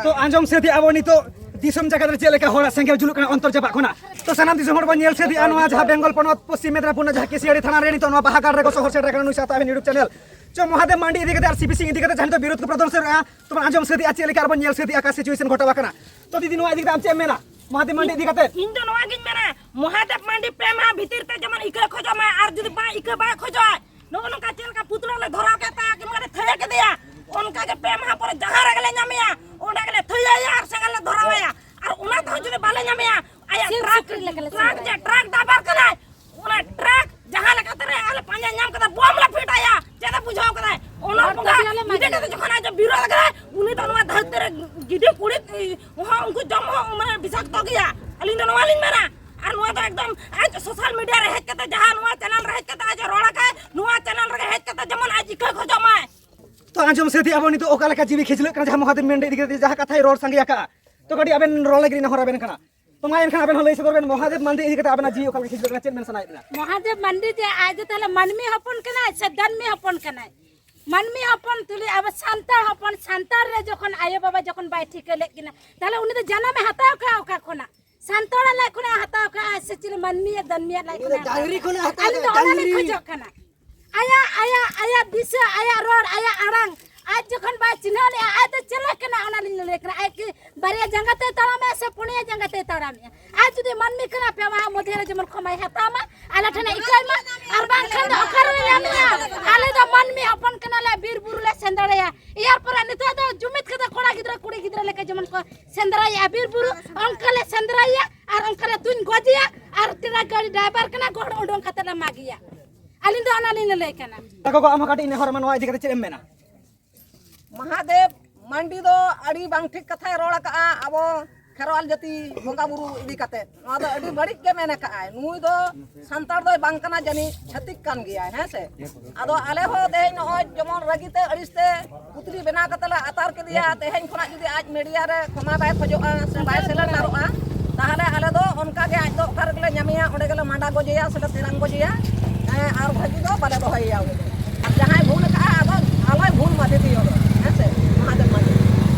ᱛᱚ ᱟᱸᱡᱚᱢ ᱥᱟᱹᱛ ᱮᱫᱼᱟ ᱵᱚ ᱱᱤᱛᱚᱜ ᱫᱤᱥᱚᱢ ᱡᱟᱠᱟᱛ ᱨᱮ ᱪᱮᱫ ᱞᱮᱠᱟ ᱦᱚᱲᱟᱜ ᱥᱮᱸᱜᱮᱞ ᱡᱩᱞᱩᱜ ᱠᱟᱱᱟ ᱚᱱᱛᱚᱨ ᱪᱟᱵᱟᱜ ᱠᱷᱚᱱᱟᱜ᱾ ᱛᱚ ᱥᱟᱱᱟᱢ ᱫᱤᱥᱚᱢ ᱦᱚᱲ ᱵᱚᱱ ᱧᱮᱞ ᱥᱟᱹᱛ ᱮᱫᱼᱟ ᱱᱚᱣᱟ ᱡᱟᱦᱟᱸ ᱵᱮᱝᱜᱚᱞ ᱯᱚᱱᱚᱛ ᱯᱚᱥᱪᱤᱢ ᱢᱮᱫᱽᱱᱟᱯᱩᱨ ᱨᱮᱱᱟᱜ ᱡᱟᱦᱟᱸ ᱠᱮᱥᱤᱭᱟᱲᱤ ᱛᱷᱟᱱᱟ ᱨᱮ ᱱᱤᱛᱚᱜ ᱱᱚᱣᱟ ᱵᱟᱦᱟ ᱜᱟᱲ ᱨᱮᱠᱚ ᱥᱚᱦᱚᱨ ᱥᱮᱴᱮᱨ ᱟᱠᱟᱱᱟ ᱱᱩᱭ ᱥᱟᱶᱛᱮ ᱟᱵᱤᱱ YouTube channel᱾ ᱪᱚ ᱢᱚᱦᱟᱫᱮᱵ ᱢᱟᱱᱰᱤ ᱤᱫᱤ ᱠᱟᱛᱮ ᱟᱨ CPC ᱤᱫᱤ ᱠᱟᱛᱮ ᱡᱟᱦᱟᱸ ᱱᱤᱛᱚᱜ ᱵᱤᱨᱳᱫ ᱠᱚ ᱯᱨᱚᱫᱚᱨᱥᱚᱱ ᱮᱫᱼᱟ, ᱛᱚ ᱵᱚᱱ ᱟᱸᱡᱚᱢ ᱥᱟᱹᱛ ᱮᱫᱼᱟ ᱪᱮᱫ ᱞᱮᱠᱟ ᱟᱨ ᱵᱚᱱ ᱧᱮᱞ ᱥᱟᱹᱛ ᱮᱫᱼᱟ ᱚᱠᱟ situation ᱜᱷᱚᱴᱟᱣ ᱟᱠᱟᱱᱟ᱾ ᱛᱚ ᱫᱤᱫᱤ ᱱᱚᱣᱟ ᱤᱫᱤ ᱠᱟᱛᱮ ᱟᱢ ᱪᱮᱫ ᱮᱢ ᱢᱮᱱᱟ? ᱢᱚᱦᱟᱫᱮᱵ ᱢᱟᱱᱰᱤ ᱤᱫᱤ ᱠᱟᱛᱮ᱾ ᱤᱧ ᱫᱚ ᱱᱚᱣᱟ ᱜᱤᱧ ᱢᱮᱱᱟ, ᱢᱚᱦᱟᱫᱮᱵ ᱢᱟᱱᱰᱤ ᱯᱮ ᱢᱟᱦᱟ ᱵᱷᱤᱛᱤᱨ ᱛᱮ ᱡᱮᱢᱚᱱ ᱤᱠᱟᱹ ᱠᱷᱚᱡᱚᱜ ᱢᱟᱭ, ᱟᱨ ᱡᱩᱫᱤ ᱵᱟᱝ ᱤᱠᱟᱹ ᱵᱟᱭ ᱠᱷᱚᱡᱚᱜᱼᱟ, ᱱᱚᱜᱼᱚ ᱱᱚᱝᱠᱟ ᱪᱮᱫ ᱞᱮᱠᱟ ᱯᱩᱛᱲᱟᱹ ᱞᱮ ᱫᱷᱚᱨᱟᱣ ᱠᱮᱫ ᱛᱟᱭᱟ ᱠᱤᱝᱵᱟ ᱞᱮ ᱛᱷᱟᱹᱭᱟᱹ ᱠᱮᱫᱮᱭᱟ, ᱚᱱᱠᱟ ᱜᱮ ᱯᱮ ᱢᱟᱦᱟ ᱯᱚᱨᱮ ᱡᱟᱦᱟᱸ ᱨᱮᱜᱮ ᱞᱮ ᱧᱟᱢᱮᱭᱟ, ᱚᱸᱰᱮ ᱜᱮᱞᱮ ᱛᱷᱟᱹᱭᱟᱹᱭᱟ ᱟᱨ ᱥᱮᱸᱜᱮᱞ ᱞᱮ ᱫᱷᱚᱨᱟᱣᱟᱭᱟ᱾ ᱟᱨ ᱚᱱᱟ ᱛᱮᱦᱚᱸ ᱡᱩᱫᱤ ᱵᱟᱞᱮ ᱧᱟᱢᱮᱭᱟ, ᱟᱭᱟᱜ ᱥᱤᱢ ᱴᱨᱟᱠ, ᱥᱩᱠᱨᱤ ᱞᱮᱠᱟ ᱞᱮ ᱴᱨᱟᱠ ᱥᱮᱸᱫᱽᱨᱟᱭᱟ᱾ ᱡᱮ ᱴᱨᱟᱠ driver ᱠᱟᱱᱟᱭ, ᱚᱱᱟ ᱴᱨᱟᱠ ᱡᱟᱦᱟᱸ ᱞᱮᱠᱟᱛᱮ ᱨᱮ ᱟᱞᱮ ᱯᱟᱸᱡᱟ ᱧᱟᱢ ᱠᱟᱛᱮ ᱵᱚᱢ ᱞᱮ ᱯᱷᱤᱴ ᱟᱭᱟ, ᱪᱮᱫ ᱮ ᱵᱩᱡᱷᱟᱹᱣ ᱠᱟᱫᱟᱭ? ᱚᱱᱟ ᱦᱚᱲ ᱵᱚᱸᱜᱟ ᱠᱚ ᱧᱮᱞᱮ ᱢᱟ ᱤᱫᱤ ᱠᱟᱛᱮ ᱡᱚᱠᱷᱚᱱ ᱟᱡ ᱮ ᱵᱤᱨᱳᱫ ᱠᱟᱫᱟᱭ, ᱩᱱᱤ ᱫᱚ ᱱᱚᱣᱟ ᱫᱷᱟᱹᱨᱛᱤ ᱨᱮ ᱜᱤᱫᱤ ᱠᱩᱲᱤᱫ ᱦᱚᱸ ᱩᱱᱠᱩ ᱡᱚᱢ ᱦᱚᱸ ᱢᱟᱱᱮ ᱵᱤᱥᱟᱠᱛᱚ ᱜᱮᱭᱟ᱾ ᱟᱹᱞᱤᱧ ᱫᱚ ᱱᱚᱣᱟ ᱞᱤᱧ ᱢᱮᱱᱟ᱾ ᱟᱨ ᱱᱚᱣᱟ ᱫᱚ ᱮᱠᱫᱚᱢ ᱟᱡ social media ᱨᱮ ᱦᱮᱡ ᱠᱟᱛᱮ, ᱡᱟᱦᱟᱸ ᱱᱚᱣᱟ channel ᱨᱮ ᱦᱮᱡ ᱠᱟᱛᱮ ᱟᱡ ᱮ ᱨᱚᱲ ᱟᱠᱟᱫ, ᱱᱚᱣᱟ channel ᱨᱮᱜᱮ ᱦᱮᱡ ᱠᱟᱛᱮ ᱡᱮᱢᱚᱱ ᱟᱡ ᱤᱠᱟᱹ ᱠᱷᱚᱡᱚᱜ ᱢᱟᱭ᱾ ᱛᱚ ᱟᱸᱡᱚᱢ ᱥᱟᱹᱛ ᱮᱫᱼᱟ ᱵᱚᱱ ᱱᱤᱛᱚᱜ ᱚᱠᱟ ᱞᱮᱠᱟ ᱡᱤᱣᱤ ᱠᱷᱤᱡᱞᱟᱹᱜ ᱠᱟᱱᱟ ᱡᱟᱦᱟᱸ ᱢᱚᱦᱟᱫᱮᱵ ᱢᱟᱱᱰᱤ ᱤᱫᱤ ᱠᱟᱛᱮ ᱡᱟᱦᱟᱸ ᱠᱟᱛᱷᱟᱭ ᱨᱚᱲ ᱥᱟᱸᱜᱮ ᱟᱠᱟᱫᱼᱟ᱾ ᱛᱚ ᱠᱟᱹᱴᱤᱡ ᱟᱵᱮᱱ ᱨᱚᱲ ᱞᱟᱹᱜᱤᱫ ᱱᱮᱦᱚᱨ ᱟᱵᱮᱱ ᱠᱟᱱᱟ᱾ ᱛᱚ ᱢᱟ ᱮᱱᱠᱷᱟᱱ ᱟᱵᱮᱱ ᱦᱚᱸ ᱞᱟᱹᱭ ᱥᱚᱫᱚᱨ ᱵᱮᱱ, ᱢᱚᱦᱟᱫᱮᱵ ᱢᱟᱱᱰᱤ ᱤᱫᱤ ᱠᱟᱛᱮ ᱟᱵᱮᱱᱟᱜ ᱡᱤᱣᱤ ᱚᱠᱟ ᱞᱮᱠᱟ ᱠᱷᱤᱡᱞᱟᱹᱜ ᱠᱟᱱᱟ, ᱪᱮᱫ ᱢᱮᱱ ᱥᱟᱱᱟᱭᱮᱫ ᱵᱮᱱᱟ? ᱢᱚᱦᱟᱫᱮᱵ ᱢᱟᱱᱰᱤ ᱡᱮ ᱟᱡ ᱫᱚ ᱛᱟᱦᱞᱮ ᱢᱟᱹᱱᱢᱤ ᱦᱚᱯᱚᱱ ᱠᱟᱱᱟᱭ ᱥᱮ ᱫᱟᱹᱱᱢᱤ ᱦᱚᱯᱚᱱ ᱠᱟᱱᱟᱭ? ᱢᱟᱹᱱᱢᱤ ᱦᱚᱯᱚᱱ ᱛᱩᱞᱩᱡ ᱟᱵᱚ ᱥᱟᱱᱛᱟᱲ ᱦᱚᱯᱚᱱ, ᱥᱟᱱᱛᱟᱲ ᱨᱮ ᱡᱚᱠᱷᱚᱱ ᱟᱭᱳ ᱵᱟᱵᱟ ᱡᱚᱠᱷᱚᱱ ᱵᱟᱭ ᱴᱷᱤᱠᱟᱹ ᱞᱮᱫ ᱠᱤᱱᱟ, ᱛᱟᱦᱞᱮ ᱩᱱᱤ ᱫᱚ ᱡᱟᱱᱟᱢᱮ ᱦᱟᱛᱟᱣ ᱠᱟᱜᱼᱟ ᱚᱠᱟ ᱠᱷᱚᱱᱟᱜ? ᱥᱟᱱᱛᱟᱲ ᱞᱟᱡ ᱠᱷᱚᱱᱟᱜ ᱦᱟᱛᱟᱣ ᱠᱟᱜᱼᱟ ᱥᱮ ᱪᱤᱞᱤ ᱢᱟᱹᱱᱢᱤᱭᱟᱜ ᱫᱟᱹᱱᱢᱤᱭᱟᱜ ᱞᱟᱡ ᱩᱱᱤ ᱫᱚ ᱠᱷᱚᱱᱟᱜ ᱦᱟᱛᱟᱣ ᱰᱟᱝᱨᱤ ᱠᱟᱜᱼᱟ? ᱠᱷᱚᱱᱟᱜ ᱦᱟᱛᱟᱣ ᱟᱹᱞᱤᱧ ᱫᱚ ᱠᱟᱜᱼᱟ, ᱚᱱᱟ ᱞᱤᱧ ᱰᱟᱝᱨᱤ᱾ ᱠᱷᱚᱡᱚᱜ ᱠᱟᱱᱟ᱾ ᱟᱭᱟᱜ, ᱟᱭᱟᱜ, ᱟᱭᱟᱜ ᱫᱤᱥᱟᱹ, ᱟᱭᱟᱜ ᱨᱚᱲ, ᱟᱭᱟᱜ ᱟᱲᱟᱝ, ᱟᱡ ᱡᱚᱠᱷᱚᱱ ᱵᱟᱭ ᱪᱤᱱᱦᱟᱹᱣ ᱞᱮᱜᱼᱟ, ᱟᱡ ᱫᱚ ᱪᱮᱞᱮ ᱠᱟᱱᱟ ᱚᱱᱟ ᱞᱤᱧ ᱞᱟᱹᱭ ᱠᱟᱱᱟ᱾ ᱟᱡ ᱠᱤ ᱵᱟᱨᱭᱟ ᱡᱟᱸᱜᱟ ᱛᱮᱭ ᱛᱟᱲᱟᱢᱮᱜᱼᱟ ᱥᱮ ᱯᱩᱱᱭᱟ ᱡᱟᱸᱜᱟ ᱛᱮᱭ ᱛᱟᱲᱟᱢᱮᱜᱼᱟ? ᱟᱡ ᱡᱩᱫᱤ ᱢᱟᱹᱱᱢᱤ ᱠᱟᱱᱟ, ᱯᱮ ᱢᱟᱦᱟ ᱢᱚᱫᱽᱫᱷᱮ ᱨᱮ ᱡᱮᱢᱚᱱ ᱠᱷᱚᱢᱟᱭ ᱦᱟᱛᱟᱣ ᱢᱟ, ᱟᱞᱮ ᱴᱷᱮᱱᱮ ᱤᱠᱟᱹᱭ ᱢᱟ, ᱟᱨ ᱵᱟᱝᱠᱷᱟᱱ ᱫᱚ ᱚᱠᱟ ᱨᱮᱞᱮ ᱧᱟᱢᱮᱭᱟ? ᱟᱞᱮ ᱫᱚ ᱢᱟᱹᱱᱢᱤ ᱦᱚᱯᱚᱱ ᱠᱟᱱᱟᱞᱮ, ᱵᱤᱨ ᱵᱩᱨᱩ ᱞᱮ ᱥᱮᱸᱫᱽᱨᱟᱭᱟ᱾ ᱮᱭᱟᱨ ᱯᱚᱨᱮ ᱱᱤᱛᱚᱜ ᱫᱚ ᱡᱩᱢᱤᱫ ᱠᱟᱛᱮ ᱠᱚᱲᱟ ᱜᱤᱫᱽᱨᱟᱹ ᱠᱩᱲᱤ ᱜᱤᱫᱽᱨᱟᱹ ᱞᱮᱠᱟ ᱡᱮᱢᱚᱱ ᱠᱚ ᱥᱮᱸᱫᱽᱨᱟᱭᱮᱜᱼᱟ ᱵᱤᱨ ᱵᱩᱨᱩ, ᱚᱱᱠᱟ ᱞᱮ ᱥᱮᱸᱫᱽᱨᱟᱭᱟ ᱟᱨ ᱚᱱᱠᱟ ᱞᱮ ᱛᱩᱧ ᱜᱚᱡᱮᱭᱟ᱾ ᱟᱨ ᱴᱨᱟᱠ ᱜᱟᱹᱰᱤ driver ᱠᱟᱱᱟ, ᱜᱚᱲ ᱩᱰᱩᱝ ᱠᱟᱛᱮ ᱞᱮ ᱢᱟᱜᱮᱭᱟ᱾ ᱟᱹᱞᱤᱧ ᱫᱚ ᱚᱱᱟ ᱞᱤᱧ ᱞᱟᱹᱭ ᱠᱟᱱᱟ᱾ ᱛᱟᱠᱚ ᱠᱚ ᱟᱢ ᱦᱚᱸ ᱠᱟᱹᱴᱤᱡ ᱱᱮᱦᱚᱨ ᱢᱟ, ᱱᱚᱣᱟ ᱤᱫᱤ ᱠᱟᱛᱮ ᱪᱮᱫ ᱮᱢ ᱢᱮᱱᱟ? ᱢᱚᱦᱟᱫᱮᱵ ᱢᱟᱱᱰᱤ ᱫᱚ ᱟᱹᱰᱤ ᱵᱟᱝ ᱴᱷᱤᱠ ᱠᱟᱛᱷᱟᱭ ᱨᱚᱲ ᱟᱠᱟᱜᱼᱟ ᱟᱵᱚ ᱠᱷᱮᱨᱣᱟᱞ ᱡᱟᱹᱛᱤ ᱵᱚᱸᱜᱟ ᱵᱩᱨᱩ ᱤᱫᱤ ᱠᱟᱛᱮ᱾ ᱱᱚᱣᱟ ᱫᱚ ᱟᱹᱰᱤ ᱵᱟᱹᱲᱤᱡ ᱜᱮ ᱢᱮᱱ ᱟᱠᱟᱜᱼᱟᱭ᱾ ᱱᱩᱭ ᱫᱚ ᱥᱟᱱᱛᱟᱲ ᱫᱚᱭ ᱵᱟᱝ ᱠᱟᱱᱟ, ᱡᱟᱹᱱᱤᱡ ᱪᱷᱟᱹᱛᱤᱠ ᱠᱟᱱ ᱜᱮᱭᱟᱭ, ᱦᱮᱸ ᱥᱮ? ᱟᱫᱚ ᱟᱞᱮ ᱦᱚᱸ ᱛᱮᱦᱮᱧ ᱱᱚᱜᱼᱚᱭ ᱡᱮᱢᱚᱱ ᱨᱟᱹᱜᱤ ᱛᱮ ᱟᱹᱲᱤᱥ ᱛᱮ ᱯᱩᱛᱲᱤ ᱵᱮᱱᱟᱣ ᱠᱟᱛᱮ ᱞᱮ ᱟᱛᱟᱨ ᱠᱮᱫᱮᱭᱟ᱾ ᱛᱮᱦᱮᱧ ᱠᱷᱚᱱᱟᱜ ᱡᱩᱫᱤ ᱟᱡ ᱢᱤᱰᱤᱭᱟ ᱨᱮ ᱠᱷᱚᱢᱟ ᱵᱟᱭ ᱠᱷᱚᱡᱚᱜᱼᱟ ᱥᱮ ᱵᱟᱭ ᱥᱮᱞᱮᱱᱟᱨᱚᱜᱼᱟ, ᱛᱟᱦᱚᱞᱮ ᱟᱞᱮ ᱫᱚ ᱚᱱᱠᱟ ᱜᱮ ᱟᱡ ᱫᱚ ᱚᱠᱟ ᱨᱮᱜᱮ ᱞᱮ ᱧᱟᱢᱮᱭᱟ, ᱚᱸᱰᱮ ᱜᱮᱞᱮ ᱢᱟᱸᱰᱟ ᱜᱚᱡᱮᱭᱟ ᱥᱮᱞᱮ ᱛᱮᱨᱟᱝ ᱜᱚᱡᱮᱭᱟ᱾ ᱦᱮᱸ, ᱟᱨ ᱵᱷᱟᱹᱜᱤ ᱫᱚ ᱵᱟᱞᱮ ᱫᱚᱦᱚᱭᱮᱭᱟ ᱩᱱᱤ ᱫᱚ᱾ ᱟᱨ ᱡᱟᱦᱟᱸᱭ ᱵᱷᱩᱞ ᱟᱠᱟᱜᱼᱟ, ᱟᱫᱚ ᱟᱞᱚᱭ ᱵᱷᱩᱞ ᱢᱟ ᱫᱤᱛᱤᱭᱚ ᱫᱚ, ᱦᱮᱸ ᱥᱮ? ᱢᱚᱦᱟᱫᱮᱵ ᱢᱟᱱᱰᱤ᱾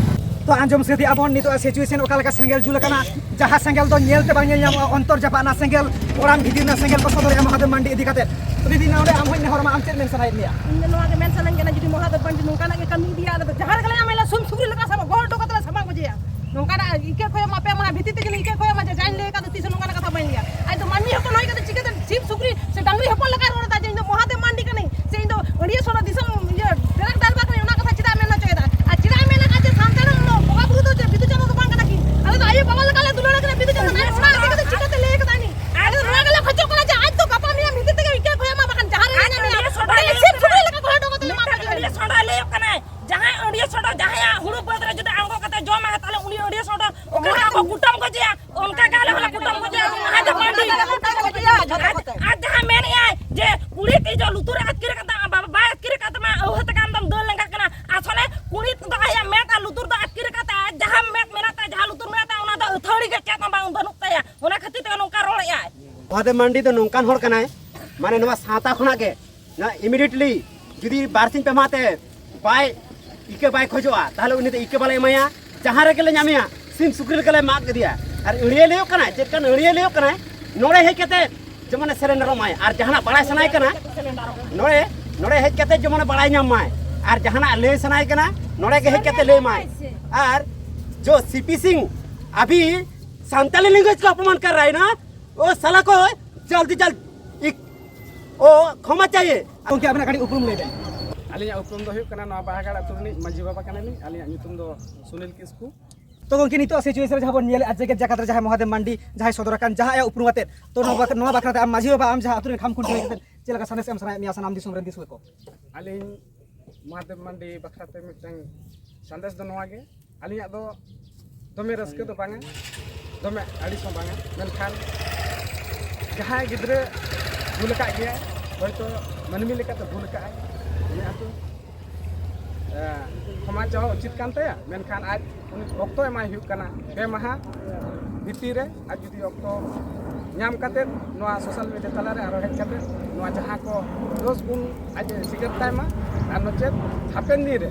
ᱛᱚ ᱟᱸᱡᱚᱢ ᱥᱟᱹᱛ ᱟᱵᱚᱱ ᱱᱤᱛᱚᱜ ᱥᱤᱪᱩᱭᱮᱥᱚᱱ ᱚᱠᱟ ᱞᱮᱠᱟ ᱥᱮᱸᱜᱮᱞ ᱡᱩᱞ ᱟᱠᱟᱱᱟ, ᱡᱟᱦᱟᱸ ᱥᱮᱸᱜᱮᱞ ᱫᱚ ᱧᱮᱞ ᱛᱮ ᱵᱟᱝ ᱧᱮᱞ ᱧᱟᱢᱚᱜᱼᱟ, ᱚᱱᱛᱚᱨ ᱡᱟᱯᱟᱜ ᱚᱱᱟ ᱥᱮᱸᱜᱮᱞ ᱚᱲᱟᱜ ᱵᱷᱤᱛᱤᱨ ᱨᱮᱱᱟᱜ ᱥᱮᱸᱜᱮᱞ ᱠᱚ ᱥᱚᱫᱚᱨᱮᱜᱼᱟ ᱢᱚᱦᱟᱫᱮᱵ ᱢᱟᱱᱰᱤ ᱤᱫᱤ ᱠᱟᱛᱮ᱾ ᱛᱚ ᱫᱤᱫᱤ, ᱱᱚᱰᱮ ᱟᱢ ᱦᱚᱸᱧ ᱱᱮᱦᱚᱨ ᱟᱢᱟ, ᱟᱢ ᱪᱮᱫ ᱢᱮᱱ ᱥᱟᱱᱟᱭᱮᱫ ᱢᱮᱭᱟ? ᱤᱧ ᱫᱚ ᱱᱚᱣᱟ ᱜᱮ ᱢᱮᱱ ᱥᱟᱱᱟᱧ ᱠᱟᱱᱟ, ᱡᱩᱫᱤ ᱢᱚᱦᱟᱫᱮᱵ ᱢᱟᱱᱰᱤ ᱱᱚᱝᱠᱟᱱᱟᱜ ᱜᱮ ᱠᱟᱹᱢᱤ ᱤᱫᱤᱭᱟ, ᱟᱞᱮ ᱫᱚ ᱡᱟᱦᱟᱸ ᱨᱮᱜᱮ ᱞᱮ ᱧᱟᱢᱮ, ᱥᱩᱢ ᱥᱩᱠᱨᱤ ᱞᱮᱠᱟ ᱥᱟᱵ ᱜᱚᱦᱚᱲ ᱦᱚᱴᱚ ᱠᱟᱛᱮ ᱞᱮ ᱥᱟᱢᱟᱜ ᱜᱚᱡᱮᱭᱟ᱾ ᱱᱚᱝᱠᱟᱱᱟᱜ ᱤᱠᱟᱹ ᱠᱷᱚᱭ ᱢᱟ ᱟᱯᱮ ᱢᱟ ᱵᱷᱤᱛᱤᱨ ᱛᱮ ᱡᱮᱱᱚ ᱤᱠᱟᱹ ᱠᱷᱚᱭ ᱢᱟ, ᱡᱮ ᱡᱟᱧ ᱞᱟᱹᱭ ᱟᱠᱟᱫ ᱫᱚ ᱛᱤᱥ ᱦᱚᱸ ᱱᱚᱝᱠᱟᱱᱟᱜ ᱠᱟᱛᱷᱟ ᱵᱟᱹᱧ ᱞᱟᱹᱭᱟ᱾ ᱟᱡ ᱫᱚ ᱢᱟᱹᱱᱢᱤ ᱦᱚᱯᱚᱱ ᱦᱩᱭ ᱠᱟᱛᱮ ᱪᱤᱠᱟᱹᱛᱮ ᱥᱤᱢ ᱥᱩᱠᱨᱤ ᱥᱮ ᱰᱟᱝᱨᱤ ᱦᱚᱯᱚᱱ ᱞᱮᱠᱟᱭ ᱨᱚᱲ ᱮᱫᱟ ᱡᱮ ᱤᱧ ᱫᱚ ᱢᱚᱦᱟᱫᱮᱵ ᱢᱟᱱᱰᱤ ᱠᱟᱹᱱᱟᱹᱧ, ᱥᱮ ᱤᱧ ᱫᱚ ᱟᱹᱰᱤᱭᱟᱹ ᱥᱚᱲᱚ ᱫᱤᱥᱚᱢ ᱤᱭᱟᱹ ᱴᱨᱟᱠ ᱰᱨᱟᱭᱵᱷᱟᱨ ᱠᱟᱹᱱᱟᱹᱧ, ᱚᱱᱟ ᱠᱟᱛᱷᱟ ᱪᱮᱫᱟᱜ ᱢᱮᱱ ᱦᱚᱪᱚᱭᱮᱫᱟ? ᱟᱨ ᱪᱮᱫᱟᱜ ᱮ ᱢᱮᱱ ᱟᱠᱟᱫ ᱡᱮ ᱥᱟᱱᱛᱟᱲ ᱵᱚᱸᱜᱟ ᱵᱩᱨᱩ ᱫᱚ ᱡᱮ ᱵᱤᱫᱩ ᱪᱟᱸᱫᱟᱱ ᱫᱚ ᱵᱟᱝ ᱠᱟᱱᱟ ᱠᱤᱱ? ᱟᱞᱮ ᱫᱚ ᱟᱭᱳ ᱵᱟᱵᱟ ᱞᱮᱠᱟ ᱞᱮ ᱫᱩᱞᱟᱹᱲ ᱟᱠᱤᱱᱟ ᱵᱤᱫᱩ ᱪᱟᱸᱫᱟᱱ᱾ ᱟᱨ ᱚᱱᱟ ᱤᱫᱤ ᱠᱟᱛᱮ ᱪᱤᱠᱟᱹᱛᱮ ᱞᱟᱹᱭ ᱟᱠᱟᱫᱟ ᱩᱱᱤ? ᱟᱞᱮ ᱫᱚ ᱱᱚᱣᱟ ᱜᱮᱞᱮ ᱠᱷᱚᱡᱚᱜ ᱠᱟᱱᱟ ᱡᱮ ᱟᱡ ᱫᱚ ᱜᱟᱯᱟ ᱢᱮᱭᱟᱝ ᱵᱷᱤᱛᱤᱨ ᱛᱮᱜᱮ ᱤᱠᱟᱹ ᱠᱷᱚᱭ ᱢᱟ, ᱵᱟᱠᱷᱟᱱ ᱡᱟᱦᱟᱸ ᱨᱮ ᱟᱨ ᱧᱟᱢᱮᱭᱟ, ᱟᱹᱰᱤᱭᱟᱹ ᱥᱚᱰᱚ ᱚᱸᱰᱮ ᱞᱟᱹᱭ ᱥᱤᱢ ᱥᱩᱠᱨᱤ ᱠᱟᱱᱟᱭ᱾ ᱞᱮᱠᱟ ᱠᱚ ᱦᱚᱰᱚ ᱠᱟᱛᱮ ᱞᱮ ᱢᱟᱯᱟ ᱢᱤᱫᱴᱟᱝ ᱡᱚᱝ᱾ ᱟᱹᱰᱤᱭᱟᱹ ᱥᱚᱰᱚ ᱞᱟᱹᱭᱚᱜ ᱠᱟᱱᱟᱭ, ᱡᱟᱦᱟᱸᱭ ᱟᱹᱰᱤᱭᱟᱹ ᱥᱚᱰᱚ ᱡᱟᱦᱟᱸᱭᱟᱜ ᱦᱩᱲᱩ ᱵᱟᱹᱫᱽ ᱨᱮ ᱡᱩᱫᱤ ᱟᱬᱜᱚ ᱠᱟᱛᱮ ᱡᱚᱢᱟᱭ, ᱛᱟᱦᱞᱮ ᱩᱱᱤ ᱟᱹᱰᱤᱭᱟᱹ ᱥᱚᱰᱚ ᱚᱠᱟ ᱞᱮᱠᱟ ᱠᱚ ᱠᱩᱴᱟᱹᱢ ᱜᱚᱡᱮᱭᱟ, ᱚᱱᱠᱟ ᱜᱮ ᱟᱞᱮ ᱦᱚᱸᱞᱮ ᱠᱩᱴᱟᱹᱢ ᱜᱚᱡᱮᱭᱟ᱾ ᱚᱱᱟ ᱫᱚ ᱵᱟᱝ ᱴᱷᱤᱠ᱾ ᱟᱨ, ᱟᱨ ᱡᱟᱦᱟᱸ ᱢᱮᱱᱮᱜᱼᱟᱭ ᱡᱮ ᱠᱩᱲᱤ ᱛᱤᱡᱚ ᱞᱩᱛᱩᱨ ᱨᱮ ᱟᱹᱛᱠᱤᱨ ᱟᱠᱟᱫ ᱛᱟᱢᱟ, ᱵᱟᱵᱟ ᱵᱟᱭ ᱟᱹᱛᱠᱤᱨ ᱟᱠᱟᱫ ᱛᱟᱢᱟ, ᱟᱹᱣᱦᱟᱹ ᱛᱮᱜᱮ ᱟᱢ ᱫᱚᱢ ᱫᱟᱹᱲ ᱞᱮᱸᱜᱟᱜ ᱠᱟᱱᱟ᱾ ᱟᱥᱚᱞᱮ ᱠᱩᱲᱤ ᱫᱚ ᱟᱭᱟᱜ ᱢᱮᱫ ᱟᱨ ᱞᱩᱛᱩᱨ ᱫᱚ ᱟᱹᱛᱠᱤᱨ ᱟᱠᱟᱫ ᱛᱟᱭᱟ, ᱡᱟᱦᱟᱸ ᱢᱮᱫ ᱢᱮᱱᱟᱜ ᱛᱟᱭᱟ, ᱡᱟᱦᱟᱸ ᱞᱩᱛᱩᱨ ᱢᱮᱱᱟᱜ ᱛᱟᱭᱟ, ᱚᱱᱟ ᱫᱚ ᱟᱹᱛᱷᱟᱹᱲᱤ ᱜᱮ, ᱪᱮᱫ ᱦᱚᱸ ᱵᱟᱝ, ᱵᱟᱹᱱᱩᱜ ᱛᱟᱭᱟ᱾ ᱚᱱᱟ ᱠᱷᱟᱹᱛᱤᱨ ᱛᱮᱜᱮ ᱱᱚᱝᱠᱟ ᱨᱚᱲᱮᱜᱼᱟᱭ᱾ ᱢᱚᱦᱟᱫᱮᱵ ᱢᱟᱱᱰᱤ ᱫᱚ ᱱᱚᱝᱠᱟᱱ ᱦᱚᱲ ᱠᱟᱱᱟᱭ, ᱢᱟᱱᱮ ᱱᱚᱣᱟ ᱥᱟᱶᱛᱟ ᱠᱷᱚᱱᱟᱜ ᱜᱮ ᱱᱚᱣᱟ immediately ᱡᱩᱫᱤ ᱵᱟᱨ ᱥᱤᱧ ᱯᱮ ᱢᱟᱦᱟ ᱛᱮ ᱵᱟᱭ ᱤᱠᱟᱹ ᱵᱟᱭ ᱠᱷᱚᱡᱚᱜᱼᱟ, ᱛᱟᱦᱚᱞᱮ ᱩᱱᱤ ᱫᱚ ᱤᱠᱟᱹ ᱵᱟᱞᱮ ᱮᱢᱟᱭᱟ᱾ ᱡᱟᱦᱟᱸ ᱨᱮᱜᱮ ᱞᱮ ᱧᱟᱢᱮᱭᱟ, ᱥᱤᱢ ᱥᱩᱠᱨᱤ ᱞᱮᱠᱟ ᱞᱮ ᱢᱟᱜ ᱠᱮᱫᱮᱭᱟ᱾ ᱟᱨ ᱟᱹᱲᱤᱭᱟᱹ ᱞᱟᱹᱭᱚᱜ ᱠᱟᱱᱟᱭ, ᱪᱮᱫ ᱠᱟᱱ ᱟᱹᱲᱤᱭᱟᱹ ᱞᱟᱹᱭᱚᱜ ᱠᱟᱱᱟᱭ, ᱱᱚᱰᱮ ᱦᱮᱡ ᱠᱟᱛᱮ ᱡᱮᱢᱚᱱᱮ surrender ᱚᱜ ᱢᱟᱭ, ᱟᱨ ᱡᱟᱦᱟᱱᱟᱜ ᱵᱟᱲᱟᱭ ᱥᱟᱱᱟᱭᱮ ᱠᱟᱱᱟ, ᱱᱚᱰᱮ, ᱱᱚᱰᱮ ᱦᱮᱡ ᱠᱟᱛᱮ ᱡᱮᱢᱚᱱᱮ ᱵᱟᱲᱟᱭ ᱧᱟᱢ ᱢᱟᱭ, ᱟᱨ ᱡᱟᱦᱟᱱᱟᱜ ᱞᱟᱹᱭ ᱥᱟᱱᱟᱭᱮ ᱠᱟᱱᱟ, ᱱᱚᱰᱮ ᱜᱮ ᱦᱮᱡ ᱠᱟᱛᱮ ᱞᱟᱹᱭ ᱢᱟᱭ᱾ ᱟᱨ ᱡᱚ ᱥᱤ ᱯᱤ ᱥᱤᱝ ᱟᱵᱷᱤ ᱥᱟᱱᱛᱟᱞᱤ language ᱠᱚ ᱚᱯᱚᱢᱟᱱ ᱠᱟᱨ ᱨᱟᱦᱟ ᱦᱮ ᱱᱟ, ᱳ ᱥᱟᱞᱟ ᱠᱚ ᱡᱟᱞᱫᱤ ᱡᱟᱞᱫᱤ ᱳ ᱠᱷᱚᱢᱟ ᱪᱟᱭᱮ᱾ ᱜᱚᱢᱠᱮ, ᱟᱵᱮᱱᱟᱜ ᱠᱟᱹᱴᱤᱡ ᱩᱯᱨᱩᱢ ᱞᱟᱹᱭ ᱵᱮᱱ᱾ ᱟᱹᱞᱤᱧᱟᱜ ᱩᱯᱨᱩᱢ ᱫᱚ ᱦᱩᱭᱩᱜ ᱠᱟᱱᱟ, ᱱᱚᱣᱟ ᱵᱟᱦᱟᱜᱟᱲ ᱟᱹᱛᱩ ᱨᱤᱱᱤᱡ ᱢᱟᱹᱡᱷᱤ ᱵᱟᱵᱟ ᱠᱟᱱᱟᱞᱤᱧ᱾ ᱟᱹᱞᱤᱧᱟᱜ ᱧᱩᱛᱩᱢ ᱫᱚ ᱥᱩᱱᱤᱞ ᱠᱤᱥᱠᱩ᱾ ᱛᱚ ᱜᱚᱢᱠᱮ, ᱱᱤᱛᱚᱜ situation ᱨᱮ ᱡᱟᱦᱟᱸ ᱵᱚᱱ ᱧᱮᱞᱮᱫᱼᱟ, ᱡᱮᱜᱮᱛ ᱡᱟᱠᱟᱛ ᱨᱮ ᱡᱟᱦᱟᱸᱭ ᱢᱚᱦᱟᱫᱮᱵ ᱢᱟᱱᱰᱤ ᱡᱟᱦᱟᱸᱭ ᱥᱚᱫᱚᱨ ᱟᱠᱟᱱ, ᱡᱟᱦᱟᱸ ᱟᱭᱟᱜ ᱩᱯᱨᱩᱢ ᱟᱛᱮᱫ, ᱛᱚ ᱱᱚᱣᱟ ᱵᱟᱠᱷ-, ᱱᱚᱣᱟ ᱵᱟᱠᱷᱨᱟ ᱛᱮ ᱟᱢ ᱢᱟᱹᱡᱷᱤ ᱵᱟᱵᱟ, ᱟᱢ ᱡᱟᱦᱟᱸ ᱟᱹᱛᱩ ᱨᱮᱱ ᱠᱷᱟᱢ ᱠᱷᱩᱱᱴᱟᱹᱣ ᱠᱟᱛᱮᱫ, ᱪᱮᱫ ᱞᱮᱠᱟ ᱥᱟᱸᱫᱮᱥ ᱮᱢ ᱥᱟᱱᱟᱭᱮᱫ ᱢᱮᱭᱟ ᱥᱟᱱᱟᱢ ᱫᱤᱥᱚᱢ ᱨᱮᱱ ᱫᱤᱥᱩᱣᱟᱹ ᱠᱚ? ᱟᱹᱞᱤᱧ ᱢᱚᱦᱟᱫᱮᱵ ᱢᱟᱱᱰᱤ ᱵᱟᱠᱷᱨᱟ ᱛᱮ ᱢᱤᱫᱴᱟᱝ ᱥᱟᱸᱫᱮᱥ ᱫᱚ ᱱᱚᱣᱟ ᱜᱮ, ᱟᱹᱞᱤᱧᱟᱜ ᱫᱚ ᱫᱚᱢᱮ ᱨᱟᱹᱥᱠᱟᱹ ᱫᱚ ᱵᱟᱝᱟ, ᱫᱚᱢᱮ ᱟᱹᱲᱤᱥ ᱦᱚᱸ ᱵᱟᱝᱟ, ᱢᱮᱱᱠᱷᱟᱱ ᱡᱟᱦᱟᱸᱭ ᱜᱤᱫᱽᱨᱟᱹ ᱵᱷᱩᱞ ᱟᱠᱟᱫ ᱜᱮᱭᱟᱭ, ᱦᱚᱭᱛᱳ ᱢᱟᱹᱱᱢᱤ ᱞᱮᱠᱟᱛᱮ ᱵᱷᱩᱞ ᱟᱠᱟᱫᱼᱟᱭ, ᱩᱱᱤᱭᱟᱜ ᱫᱚ ᱠᱷᱚᱢᱟ ᱪᱟᱦᱟᱣ ᱩᱪᱤᱛ ᱠᱟᱱ ᱛᱟᱭᱟ, ᱢᱮᱱᱠᱷᱟᱱ ᱟᱡ ᱩᱱᱤ ᱚᱠᱛᱚ ᱮᱢᱟᱭ ᱦᱩᱭᱩᱜ ᱠᱟᱱᱟ ᱯᱮ ᱢᱟᱦᱟ ᱵᱷᱤᱛᱤᱨ ᱨᱮ᱾ ᱟᱨ ᱡᱩᱫᱤ ᱚᱠᱛᱚ ᱧᱟᱢ ᱠᱟᱛᱮ ᱱᱚᱣᱟ ᱥᱳᱥᱟᱞ ᱢᱤᱰᱤᱭᱟ ᱛᱟᱞᱟᱨᱮ ᱟᱨᱚ ᱦᱮᱡ ᱠᱟᱛᱮ ᱱᱚᱣᱟ ᱡᱟᱦᱟᱸ ᱠᱚ ᱫᱳᱥ ᱜᱩᱱ ᱟᱡ ᱮ ᱥᱤᱠᱟᱹᱨ ᱛᱟᱭ ᱢᱟ, ᱟᱨ ᱱᱚᱪᱮᱛ ᱦᱟᱯᱮᱱ ᱫᱤᱱ ᱨᱮ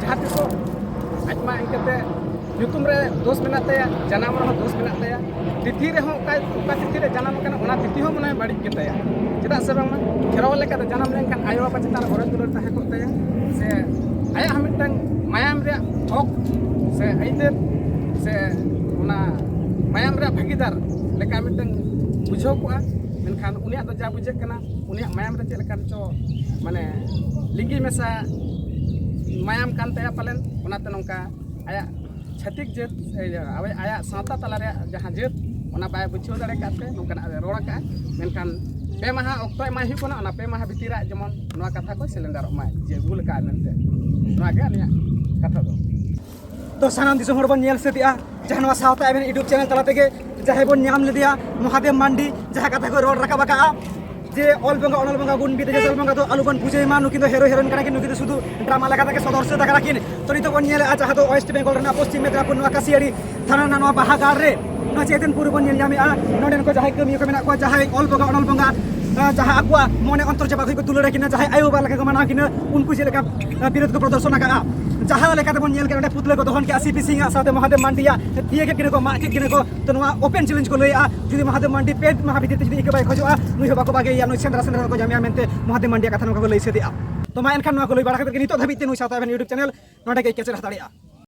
ᱡᱟᱦᱟᱸ ᱛᱤᱥᱚᱜ ᱟᱡ ᱢᱟ ᱤᱱᱠᱟᱹᱛᱮ ᱧᱩᱛᱩᱢ ᱨᱮ ᱫᱳᱥ ᱢᱮᱱᱟᱜ ᱛᱟᱭᱟ, ᱡᱟᱱᱟᱢ ᱨᱮᱦᱚᱸ ᱫᱳᱥ ᱢᱮᱱᱟᱜ ᱛᱟᱭᱟ, ᱛᱤᱛᱷᱤ ᱨᱮᱦᱚᱸ ᱚᱠᱟ ᱚᱠᱟ ᱛᱤᱛᱷᱤ ᱨᱮ ᱡᱟᱱᱟᱢ ᱟᱠᱟᱱᱟ ᱚᱱᱟ ᱛᱤᱛᱷᱤ ᱦᱚᱸ ᱢᱚᱱᱮ ᱵᱟᱹᱲᱤᱡ ᱜᱮᱛᱟᱭᱟ᱾ ᱪᱮᱫᱟᱜ ᱥᱮ ᱵᱟᱝᱢᱟ ᱠᱷᱮᱨᱣᱟᱞ ᱞᱮᱠᱟᱛᱮ ᱡᱟᱱᱟᱢ ᱞᱮᱱᱠᱷᱟᱱ ᱟᱭᱳ ᱵᱟᱵᱟ ᱪᱮᱛᱟᱱ ᱨᱮ ᱜᱚᱨᱚᱡᱽ ᱫᱩᱞᱟᱹᱲ ᱛᱟᱦᱮᱸ ᱠᱚᱜ ᱛᱟᱭᱟ, ᱥᱮ ᱟᱭᱟᱜ ᱦᱚᱸ ᱢᱤᱫᱴᱟᱝ ᱢᱟᱭᱟᱢ ᱨᱮᱭᱟᱜ ᱦᱚᱠ ᱥᱮ ᱟᱹᱭᱫᱟᱹᱨ ᱥᱮ ᱚᱱᱟ ᱢᱟᱭᱟᱢ ᱨᱮᱭᱟᱜ ᱵᱷᱟᱹᱜᱤᱫᱟᱨ ᱞᱮᱠᱟ ᱢᱤᱫᱴᱟᱝ ᱵᱩᱡᱷᱟᱹᱣ ᱠᱚᱜᱼᱟ᱾ ᱢᱮᱱᱠᱷᱟᱱ ᱩᱱᱤᱭᱟᱜ ᱫᱚ ᱡᱟ ᱵᱩᱡᱷᱟᱹᱜ ᱠᱟᱱᱟ, ᱩᱱᱤᱭᱟᱜ ᱢᱟᱭᱟᱢ ᱨᱮ ᱪᱮᱫ ᱞᱮᱠᱟᱱ ᱪᱚ ᱢᱟᱱᱮ ᱞᱤᱸᱜᱤ ᱢᱮᱥᱟ ᱢᱟᱭᱟᱢ ᱠᱟᱱ ᱛᱟᱭᱟ ᱯᱟᱞᱮᱱ, ᱚᱱᱟᱛᱮ ᱱᱚᱝᱠᱟ ᱟᱭᱟᱜ ᱪᱷᱟᱹᱛᱤᱠ ᱡᱟᱹᱛ, ᱤᱭᱟᱹ, ᱟᱵᱚ, ᱟᱭᱟᱜ ᱥᱟᱶᱛᱟ ᱛᱟᱞᱟ ᱨᱮᱭᱟᱜ ᱡᱟᱦᱟᱸ ᱡᱟᱹᱛ, ᱚᱱᱟ ᱵᱟᱭ ᱵᱩᱡᱷᱟᱹᱣ ᱫᱟᱲᱮ ᱠᱟᱫ ᱛᱮ ᱱᱚᱝᱠᱟᱱᱟᱜ ᱮ ᱨᱚᱲ ᱟᱠᱟᱫᱼᱟ᱾ ᱢᱮᱱᱠᱷᱟᱱ ᱯᱮ ᱢᱟᱦᱟ ᱚᱠᱛᱚ ᱮᱢᱟᱭ ᱦᱩᱭᱩᱜ ᱠᱟᱱᱟ, ᱚᱱᱟ ᱯᱮ ᱢᱟᱦᱟ ᱵᱷᱤᱛᱤᱨ ᱨᱮ ᱡᱮᱢᱚᱱ ᱱᱚᱣᱟ ᱠᱟᱛᱷᱟ ᱠᱚᱭ ᱥᱤᱞᱮᱱᱰᱟᱨᱚᱜ ᱢᱟᱭ ᱡᱮ ᱵᱷᱩᱞ ᱟᱠᱟᱫᱼᱟᱭ ᱢᱮᱱᱛᱮ᱾ ᱱᱚᱣᱟ ᱜᱮ ᱟᱹᱞᱤᱧᱟᱜ ᱠᱟᱛᱷᱟ ᱫᱚ᱾ ᱛᱚ ᱥᱟᱱᱟᱢ ᱫᱤᱥᱚᱢ ᱦᱚᱲ ᱵᱚᱱ ᱧᱮᱞ ᱥᱟᱹᱛ ᱮᱜᱼᱟ, ᱡᱟᱦᱟᱸ ᱱᱚᱣᱟ ᱥᱟᱶᱛᱟ ᱮᱵᱷᱮᱱ YouTube ᱪᱮᱱᱮᱞ ᱛᱟᱞᱟ ᱛᱮᱜᱮ ᱡᱟᱦᱟᱸᱭ ᱵᱚᱱ ᱧᱟᱢ ᱞᱮᱫᱮᱭᱟ, ᱢᱚᱦᱟᱫᱮᱵ ᱢᱟᱱᱰᱤ, ᱡᱟᱦᱟᱸ ᱠᱟᱛᱷᱟ ᱠᱚᱭ ᱨᱚᱲ ᱨᱟᱠᱟᱵ ᱟᱠᱟᱫᱼᱟ ᱡᱮ ᱚᱞ ᱵᱚᱸᱜᱟ, ᱚᱱᱚᱞ ᱵᱚᱸᱜᱟ, ᱜᱩᱱ ᱵᱤᱫᱮᱥ ᱚᱞ ᱵᱚᱸᱜᱟ ᱫᱚ ᱟᱞᱚᱵᱚᱱ ᱯᱩᱡᱟᱹᱭ ᱢᱟ, ᱱᱩᱠᱤᱱ ᱫᱚ ᱦᱮᱨᱳ ᱦᱮᱨᱳᱭᱤᱱ ᱠᱟᱱᱟ ᱠᱤᱱ, ᱱᱩᱠᱤᱱ ᱫᱚ ᱥᱩᱫᱷᱩ ᱰᱨᱟᱢᱟ ᱞᱮᱠᱟ ᱛᱮᱜᱮ ᱥᱚᱫᱚᱨ ᱥᱟᱹᱛ ᱟᱠᱟᱱᱟ ᱠᱤᱱ᱾ ᱛᱚ ᱱᱤᱛᱚᱜ ᱵᱚᱱ ᱧᱮᱞᱮᱫᱼᱟ ᱡᱟᱦᱟᱸ ᱫᱚ ᱳᱭᱮᱥᱴ ᱵᱮᱝᱜᱚᱞ ᱨᱮᱱᱟᱜ ᱯᱚᱥᱪᱤᱢ ᱢᱮᱫᱽᱱᱟᱯᱩᱨ ᱱᱚᱣᱟ ᱠᱟᱥᱤᱭᱟᱲᱤ ᱛᱷᱟᱱᱟ ᱨᱮᱱᱟᱜ ᱱᱚᱣᱟ ᱵᱟᱦᱟ ᱜᱟᱲ ᱨᱮ ᱱᱚᱣᱟ ᱪᱮᱛᱚᱱᱯᱩᱨ ᱨᱮᱵᱚᱱ ᱧᱮᱞ ᱧᱟᱢᱮᱫᱼᱟ, ᱱᱚᱰᱮᱱ ᱠᱚ ᱡᱟᱦᱟᱸᱭ ᱠᱟᱹᱢᱤᱭᱟᱹ ᱠᱚ ᱢᱮᱱᱟᱜ ᱠᱚᱣᱟ, ᱡᱟᱦᱟᱸᱭ ᱚᱞ ᱵᱚᱸᱜᱟ, ᱚᱱᱚᱞ ᱵᱚᱸᱜᱟ, ᱟᱸ, ᱡᱟᱦᱟᱸ ᱟᱠᱚᱣᱟᱜ ᱢᱚᱱᱮ ᱚᱱᱛᱚᱨ ᱪᱟᱵᱟ ᱠᱷᱚᱱ ᱠᱚ ᱫᱩᱞᱟᱹᱲ ᱟᱹᱠᱤᱱᱟ, ᱡᱟᱦᱟᱸᱭ ᱟᱭᱳ ᱵᱟᱵᱟ ᱞᱮᱠᱟ ᱠᱚ ᱢᱟᱱᱟᱣ ᱠᱤᱱᱟ, ᱩᱱᱠᱩ ᱪᱮᱫ ᱞᱮᱠᱟ, ᱟᱸ, ᱵᱤᱨᱳᱫ ᱠᱚ ᱯᱨᱚᱫᱚᱨᱥᱚᱱ ᱟᱠᱟᱫᱼᱟ᱾ ᱡᱟᱦᱟᱸ ᱞᱮᱠᱟᱛᱮ ᱵᱚᱱ ᱧᱮᱞ ᱠᱮᱫ ᱚᱸᱰᱮ ᱯᱩᱛᱞᱟᱹ ᱠᱚ ᱫᱚᱦᱚᱱ ᱠᱮᱫᱼᱟ ᱥᱤ ᱯᱤ ᱥᱤᱝ ᱟᱜ ᱥᱟᱶᱛᱮ ᱢᱚᱦᱟᱫᱮᱵ ᱢᱟᱱᱰᱤᱭᱟᱜ, ᱛᱷᱤᱭᱟᱹ ᱠᱮᱫ ᱠᱤᱱᱟ ᱠᱚ, ᱢᱟᱜ ᱠᱮᱫ ᱠᱤᱱᱟ ᱠᱚ᱾ ᱛᱚ ᱱᱚᱣᱟ ᱳᱯᱮᱱ ᱪᱮᱞᱮᱧᱡᱽ ᱠᱚ ᱞᱟᱹᱭᱮᱫᱼᱟ, ᱡᱩᱫᱤ ᱢᱚᱦᱟᱫᱮᱵ ᱢᱟᱱᱰᱤ ᱯᱮ ᱢᱟᱦᱟ ᱵᱷᱤᱛᱤᱨ ᱛᱮ ᱡᱩᱫᱤ ᱤᱠᱟᱹ ᱵᱟᱭ ᱠᱷᱚᱡᱚᱜᱼᱟ, ᱱᱩᱭ ᱦᱚᱸ ᱵᱟᱠᱚ ᱵᱟᱜᱮᱭᱟ, ᱱᱩᱭ ᱥᱮᱸᱫᱽᱨᱟ ᱥᱮᱸᱫᱽᱨᱟ ᱠᱚ ᱧᱟᱢᱮᱭᱟ ᱢᱮᱱᱛᱮ ᱢᱚᱦᱟᱫᱮᱵ ᱢᱟᱱᱰᱤᱭᱟᱜ ᱠᱟᱛᱷᱟ ᱱᱚᱝᱠᱟ ᱠᱚ ᱞᱟᱹᱭ ᱥᱟᱹᱛᱮᱜᱼᱟ᱾ ᱛᱚ ᱢᱟ ᱮᱱᱠᱷᱟᱱ ᱱᱚᱣᱟ ᱠᱚ ᱞᱟᱹᱭ ᱵᱟᱲᱟ ᱠᱟᱛᱮ ᱜᱮ ᱱᱤᱛᱚᱜ ᱫᱷᱟᱹᱵᱤᱡ ᱛᱮ ᱱᱩᱭ ᱥᱟᱶᱛᱟ ᱮᱵᱷᱮᱱ YouTube ᱪᱮᱱᱮᱞ ᱱᱚᱰᱮ ᱜᱮ ᱠᱮᱪᱮᱫ ᱦᱟᱛᱟᱲᱮᱜᱼᱟ᱾